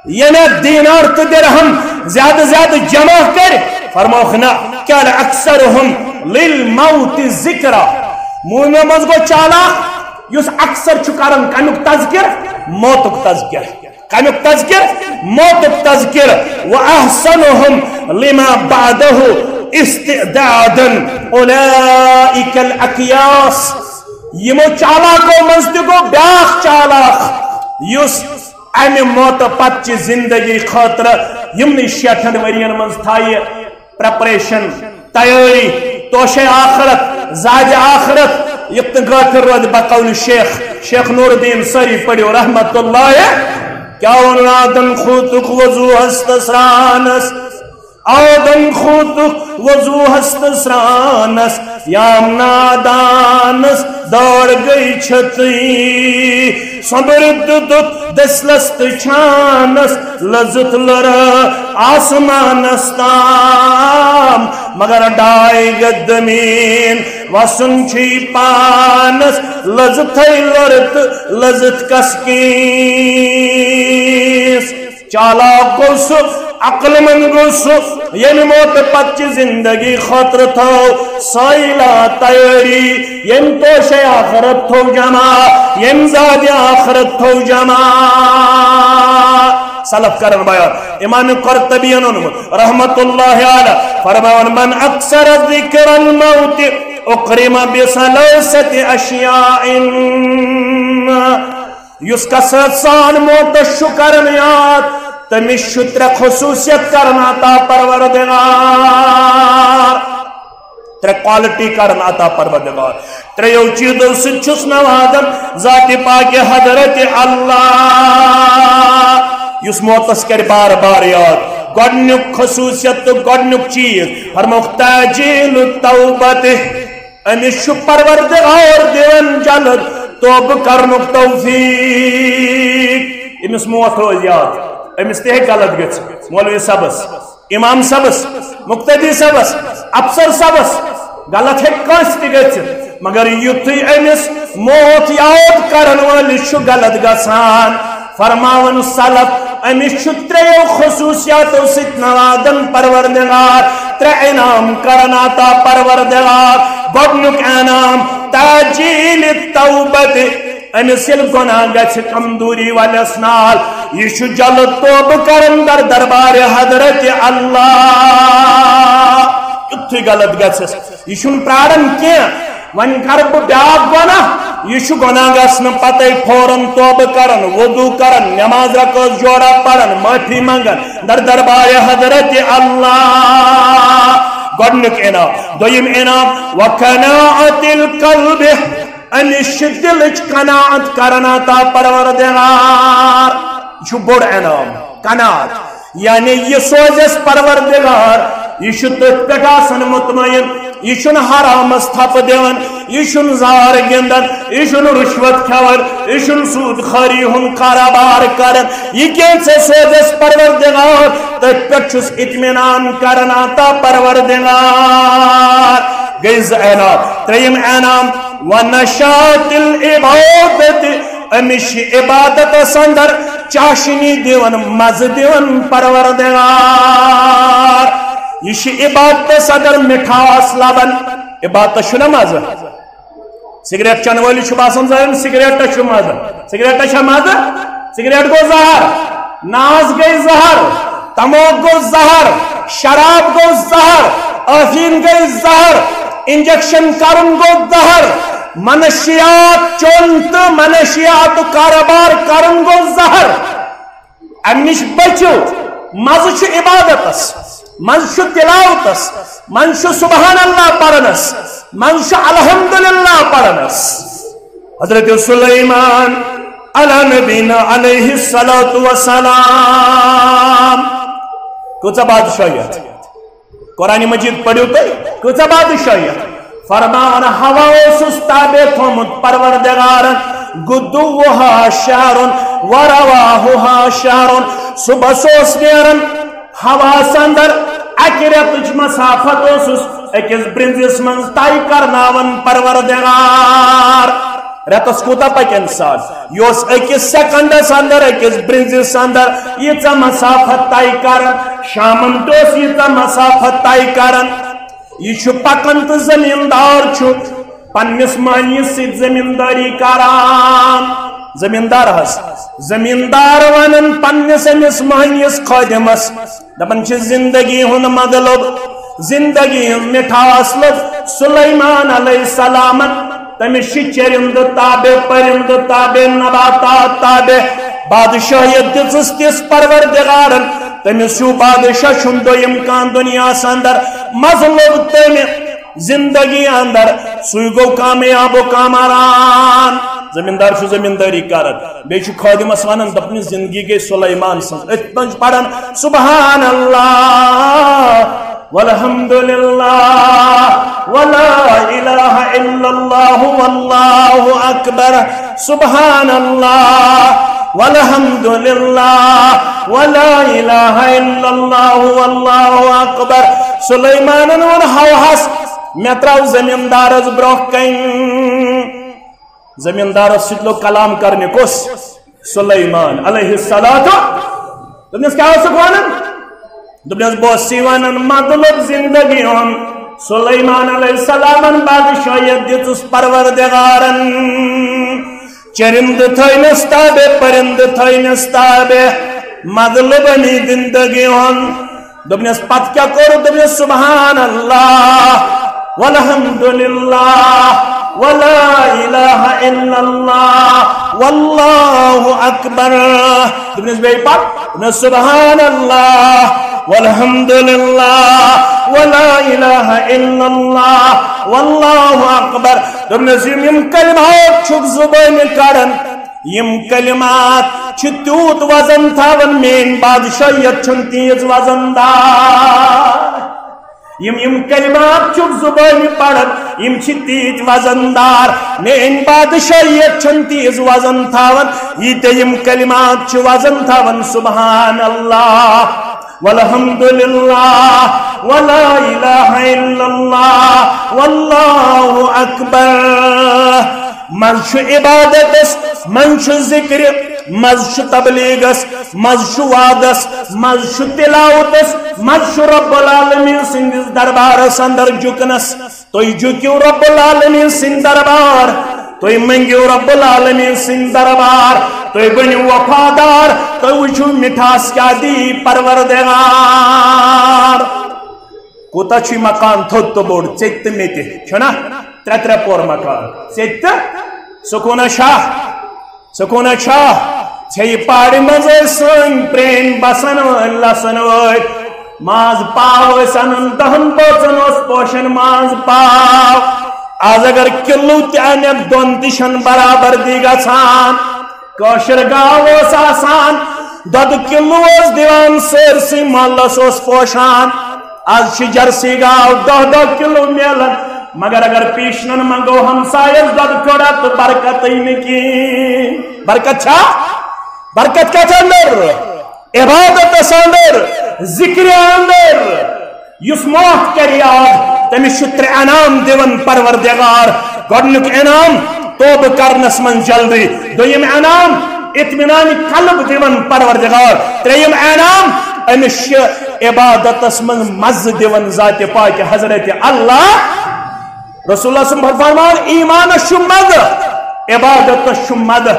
ییٚمہِ دینار تہٕ درہم زیادٕ زیادٕ جمع کٔرۍ، فرمووُکھ نہ، کیٛاہ اکثرہم للموت ذکرا۔ مومنو منٛز گوٚو چالاک یُس اکثر چھُ کران کمیُک تذکر؟ موتُک تذکر۔ کمیُک تذکر؟ موتُک تذکر۔ واحسنهم لما بعده استعدادا اولئک الاکیاس۔ یِمو چالاکو منٛز تہِ گوٚو بیٛاکھ چالاک یُس امہِ موتہٕ پتہٕ چہِ زندگی خٲطرٕ یِمنٕے شیٹھن ؤرین منٛز تھایہِ پریپریشن، تیٲری، توشے آخرت، زادِ آخرت، یُتھ نہٕ غٲفِل روزِ۔ بقول شیخ، شیخ نور الدین سٲری پٔرِو رحمت اللہ۔ کیٛاہ ووٚن آدم خوتُک وضوٗہس تہٕ سرٛانس؟ آدم خوتُک وضوٗہس تہٕ سرٛانس، یام نادانس دٲر گٔے چھتٕے۔ صبر دیُتُتھ دٔسلس تہٕ چھانس، لٔزٕتھ لٔرٕ آسمانس تام۔ مگر ڈاے گٔد میٖن وسُن چھُے پانس، لٔزٕتھے لٔرٕ تہٕ لٔزٕتھ کس کِس۔ چالاک گوٚو سُہ، عقل مند گوٚو سُہ، ییٚمہِ موتہٕ پتہٕ چہِ زندگی خٲطرٕ تھٲو سٲیلا تیٲری، ییٚمہِ توشے آخرت تھوٚو جمع، ییٚمہِ زادِ آخرت تھوٚو جمع۔ سلف کرن بیان، امام قرطبین اوٚنمُت رحمت اللہ علیہ فرماوان، من اکثر ذکر الموت اکرم بثلاثة اشیاء۔ یُس کثرت سان موتس چھُ کران یاد، تٔمِس چھُ ترٛےٚ خصوٗصیت کران عطا پروردگار۔ ترٛےٚ کوالٹی کران عطا پروردگار۔ ترٛیٚیو چیٖزو سۭتۍ چھُس نوازان ذاتِ پاکِ حضرت اللہ، یُس موتس کرِ بار بار یاد۔ گۄڈٕنیُک خصوٗصیت تہٕ گۄڈٕنیُک چیٖز فرمووُکھ تعجیل التوبہ۔ أمِس چھُ پروردگار دِوان جلد توبہٕ کرنُک توفیٖق۔ أمِس موت روزِ یاد، أمِس تہِ ہیٚکہِ غلط گٔژھِتھ۔ مولوی صٲبس، امام صٲبس، مقتدی صٲبس، افسر صٲبس، غلط ہیٚکہِ کٲنٛسہِ تہِ گٔژھِتھ، مگر یُتھُے أمِس موت یاد کرن وٲلِس چھُ غلط گژھان، فرماوان سلف، أمِس چھُ ترٛیٚیو خصوٗصیاتو سۭتۍ نوازان پروردگار، ترٛےٚ انعام کران عطا پروردگار۔ گۄڈٕنیُک انعام تعجیل توبہ، أمِس ییٚلہِ گۄناہ گژھِ کمزوری والٮ۪س نال، یہِ چھُ جلد توبہٕ کران در دربارِ حضرت اللہ۔ یُتھُے غلط گژھٮ۪س، یہِ چھُنہٕ پراران کینٛہہ، وۄنۍ کرٕ بہٕ بیٛاکھ گۄناہ۔ یہِ چھُ گۄناہ گژھنہٕ پتے فوراً توبہٕ کران، وضو کران، نماز رکٲژ جوڑا پران، معٲفی منگان در دربارِ حضرت اللہ۔ گۄڈٕنیُک انعام۔ دوٚیِم انعام، وقناعت القلب، أمِس چھِ دِلٕچ قناعت کران عطا پروردگار۔ یہِ چھُ بوٚڑ انعام، قناعت۔ یعنی یہِ سوزٮ۪س پروردگار، یہِ چھُ تٔتھۍ پٮ۪ٹھ آسان مطمئن، یہِ چھُنہٕ حرامس تھپھ دِوان، یہِ چھُنہٕ زار گِنٛدان، یہِ چھُنہٕ رُشوت کھٮ۪وان، یہِ چھُنہٕ سوٗد خٲری ہُنٛد کارٕبار کران۔ یہِ کینٛژھا سوزٮ۪س پروردگار، تٔتھۍ پٮ۪ٹھ چھُس اطمینان کران عطا پروردگار۔ گٔے زٕ انعام۔ ترٛیٚیِم انعام، ونشاط العبادت، أمِس چھِ عبادتس اندر چاشنی دِوان، مزٕ دِوان پروردگار۔ یہِ چھِ عبادتس اندر مِٹھاس لبان۔ عبادتس چھُنہ مزٕ؟ سگریٹ چٮ۪نہٕ وٲلِس چھُ باسان زن سگریٹس چھُ مزٕ۔ سگریٹس چھا مزٕ؟ سگریٹ گوٚو زہر، ناز گٔے زہر، تموک گوٚو زہر، شراب گوٚو زہر، ٲفیٖن گٔے زہر، انجیکشن کرُن گوٚو زہر، منشیات چوٚن تہٕ منشیات کارٕبار کرُن گوٚو زہر۔ امہِ نِش بٔچِو۔ مزٕ چھُ عبادتس، مزٕ چھُ تلاوتس، مزٕ چھُ سبحان اللہ پرنس، مزٕ چھُ الحمدللہ پرنس۔ حضرت سلیمان علی نبینا علیہ الصلوۃ والسلام۔ کۭژاہ بادشاہیت۔ قرآن مجید پٔرِو تُہۍ، کۭژاہ بادشاہیت۔ فرمان ہوا اوسُس تابع تھومُت پروردگارن، غدوہا شہرن ورواہا شہرن۔ صبحس اوس نیران ہواہس اندر، اکہِ رٮ۪تٕچ مسافت اوسُس أکِس برنزِس منٛز طے کرناوان پروردگار۔ رٮ۪تس کوٗتاہ پکہِ انسان؟ یہِ اوس أکِس سیکنڈس اندر، أکِس برنزِس اندر ییٖژاہ مسافت طے کران۔ شامن تہِ اوس ییٖژاہ مسافت طے کران۔ یہِ چھُ پکان تہٕ زمیٖندار چھُ پننِس مٔہنِوِس سۭتۍ زمیٖندٲری کران۔ زمیٖندار حظ، زمیٖندار ونان پننِس أمِس مٔہنِوِس خٲدِمس، دپان چھِ زندگی ہُنٛد مطلب، زندگی ہُنٛد مِٹھاس لوٚب سلیمان علیہ السلامن۔ تٔمِس چھِ چرندٕ تابع، پرندٕ تابع، نباتات تابع۔ بادشاہیت دِژٕس تِژھ پروردگارن، تٔمِس ہیوٗ بادشاہ چھُنہٕ دوٚیِم کانٛہہ دُنیاہس اندر۔ مزٕ لوٚب تٔمۍ زندگی اندر، سُے گوٚو کامیاب و کامران۔ زمیٖندار چھُ زمیٖندٲری کران، بیٚیہِ چھُ خٲدِمس ونان، دپان، زندگی گٔے سلیمان سٕنٛز۔ أتھۍ منٛز چھُ پران، سبحان اللہ، والحمد للہ، ولا الہ الا اللہ، واللہ اکبر، سبحان اللہ، والحمد للہ، ولا الہ الا اللہ، واللہ اکبر۔ سلیمانن ووٚن ہوہس، مےٚ ترٛاو زمیٖندارس برونٛہہ کنہِ۔ زمیٖندارس سۭتۍ لوٚگ کلام کرنہِ کُس؟ سلیمان علیہ الصلوۃ۔ دوٚپنس، کیٛاہ اوسُکھ ونان؟ دوٚپنس، بہٕ اوسُس یہِ ونان، مطلب زندگی ہُنٛد، سلیمان علیہ السلامن بادشاہیت دِژٕس پروردگارن۔ چرندٕ تھٲینس تابع، پرندٕ تھٲینس تابع، مطلب امی زندگی ہُنٛد۔ دوٚپنس، پتہٕ کیٛاہ کوٚر؟ دوٚپنس، سبحان اللہ، والحمد للہ، ولا الہ الا اللہ، واللہ اکبر۔ دوٚپنس، بیٚیہِ پتہٕ؟ دوٚپنس، سبحان اللہ، والحمد للہ، ولا الہ الا اللہ، واللہ اکبر۔ دوٚپنس، یِم، یِم کلمات چھُکھ زُبٲنہِ کڑان، یِم کلمات چھِ تیوٗت وزن تھاوان، میٲنۍ بادشاہیت چھَنہٕ تیٖژ وزن دار۔ یِم، یِم کلمات چھُکھ زُبٲنہِ پران، یِم چھِ تیٖتۍ وزن دار۔ میٲنۍ بادشاہیت چھَنہٕ تیٖژ وزن تھاوان، ییٖتیٛاہ یِم کلمات چھِ وزن تھاوان۔ سبحان اللہ، والحمد للہ، ولا الہ الا اللہ، واللہ اکبر۔ منٛز چھُ عبادتس، منٛز چھُ ذکرِ، منٛز چھُ تبلیغس، منٛز چھُ وعدس، منٛز چھُ تلاوتس، منٛز چھُ رب العالمین سٕنٛدِس دربارس اندر جُکنس۔ تُہۍ جُکِو رب العالمین سٕنٛدِ دربار، تُہۍ مٔنٛگِو رب العالمین سٕنٛدِ دربار، تُہۍ بٔنِو وفادار، تُہۍ وٕچھِو مِٹھاس کیٛاہ دی پروردگار۔ کوٗتاہ چھُ یہِ مکان تھوٚد تہٕ بوٚڑ، ژےٚ تہِ تہٕ مےٚ تہِ، چھُنہ؟ ترٛےٚ ترٛےٚ پور مکان، ژےٚ تہِ تہٕ سکوٗنہ شاہ۔ سکوٗنہ چھا؟ ژھیٚیہِ پہاڑِ منٛز ٲسۍ سٲنۍ پرٛٲنۍ بسن وٲلۍ، لسن وٲلۍ۔ ماز پاو ٲسۍ انان، دہن بٲژن اوس پوشان ماز پاو۔ آز اگر کِلوٗ تہِ انکھ، دۄن تہِ چھَنہٕ برابردی گژھان۔ کٲشِر گاو ٲس آسان، دۄدٕ کِلوٗ اوس دِوان، سٲرسٕے محلس اوس پوشان۔ آز چھِ جرسی گاو دَہ دَہ کِلوٗ میلان، مگر اگر پیشنن منٛگو ہمسایس دۄدٕ پھیوٚرا تہٕ برکتٕے نہٕ کِہیٖنۍ۔ برکت چھا؟ برکت کتھ اندر؟ عبادتس اندر، ذکرِ اندر۔ یُس موت کرِ یاد، تٔمِس چھُ ترٛےٚ انعام دِوان پروردگار۔ گۄڈٕنیُک انعام، توبہٕ کرنس منٛز جلدی۔ دوٚیِم انعام، اطمینان قلب دِوان پروردگار۔ ترٛیٚیِم انعام، أمِس چھِ عبادتس منٛز مزٕ دِوان ذاتِ پاکہِ حضرت اللہ۔ رسول اللہ صلی اللہ علیہ وسلم فرمان، ایمانس چھُ مزٕ، عبادتس چھُ مزٕ۔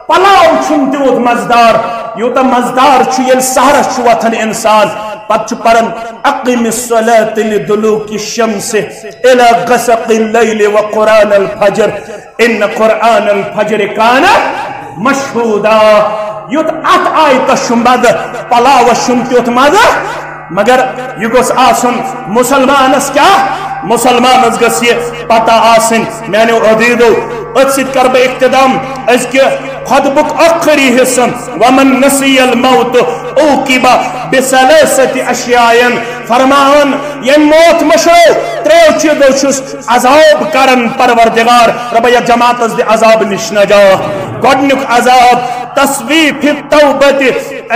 پلاو چھُنہٕ تیوٗت مزٕدار، یوٗتاہ مزٕدار چھُ ییٚلہِ سحرس چھُ وۄتھان انسان، پتہٕ چھُ پران، اقم الصلاة لدلوک الشمس الی غسق اللیل وقرآن الفجر، ان قرآن الفجر کان مشہودا۔ یُتھ اتھ آیتس چھُ مزٕ، پلاوس چھُنہٕ تیُتھ مزٕ، مگر یہِ گوٚژھ آسُن مسلمانس کیٛاہ؟ مسلمانس گٔژھ یہِ پتہ آسٕنۍ، میانیو عزیزو، أتھۍ سۭتۍ کرٕ بہٕ اختتام أزکہِ خطبُک ٲخری حصہٕ، ومن نسی الموت عوقب بثلاثة اشیاء۔ فرمان، ییٚمۍ موت مٔشرٲو، ترٛیٚیو چیٖزو چھُس عذاب کرن پروردگار۔ رۄبہ، یتھ جماعتس دِ عذاب نِش نجات۔ گۄڈٕنیُک عذاب، تسویف التوبہ،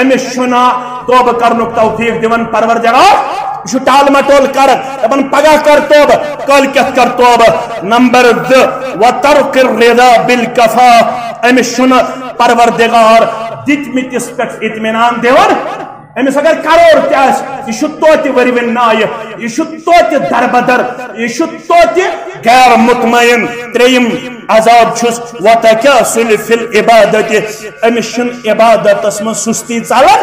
أمِس چھُنہٕ توبہٕ کرنُک توفیق دِوان پروردگار۔ یہِ چھُ ٹال مٹول کران، دپان پگاہ کر توبہٕ، کٲلۍ کٮ۪تھ کر توبہٕ۔ نمبر زٕ، وترک الرضا بالکفاف، أمِس چھُنہٕ پروردگار دِتمٕتِس پٮ۪ٹھ اطمینان دِوان۔ أمِس اگر کرور تہِ آسہِ، یہِ چھُ توتہِ ؤرۍوِنۍ نایہِ، یہِ چھُ توتہِ دربدر، یہِ چھُ توتہِ غیر مطمئن۔ ترٛیٚیِم عذاب چھُس، وتکاسل فی العبادت، أمِس چھُنہٕ عبادتس منٛز سُستی ژلان،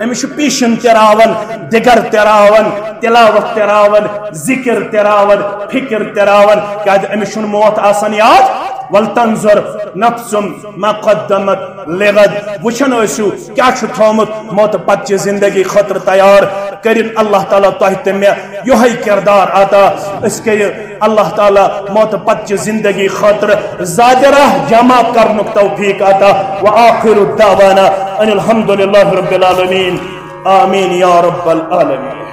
أمِس چھُ پیشن تہِ راوان، دِگر تہِ راوان، تلاوت تہِ راوان، ذکر تہِ راوان، فکر تہِ راوان، کیازِ أمِس چھُنہٕ موت آسان یاد۔ ولتنظر نفس ما قدمت لغد، وٕچھان ٲسِو کیٛاہ چھُ تھومُت موتہٕ پتہٕ چہِ زندگی خٲطرٕ تیار۔ کٔرِن اللہ تعالیٰ تۄہہِ تہٕ مےٚ یِہوٚے کردار عطا، أسۍ کٔرِو اللہ تعالیٰ موتہٕ پتہٕ چہِ زندگی خٲطرٕ زیادٕ راہ جمع کرنُک توفیق عطا۔ وآخر دعوانا ان الحمد للہ رب العالمین۔ آمین یا رب العالمین۔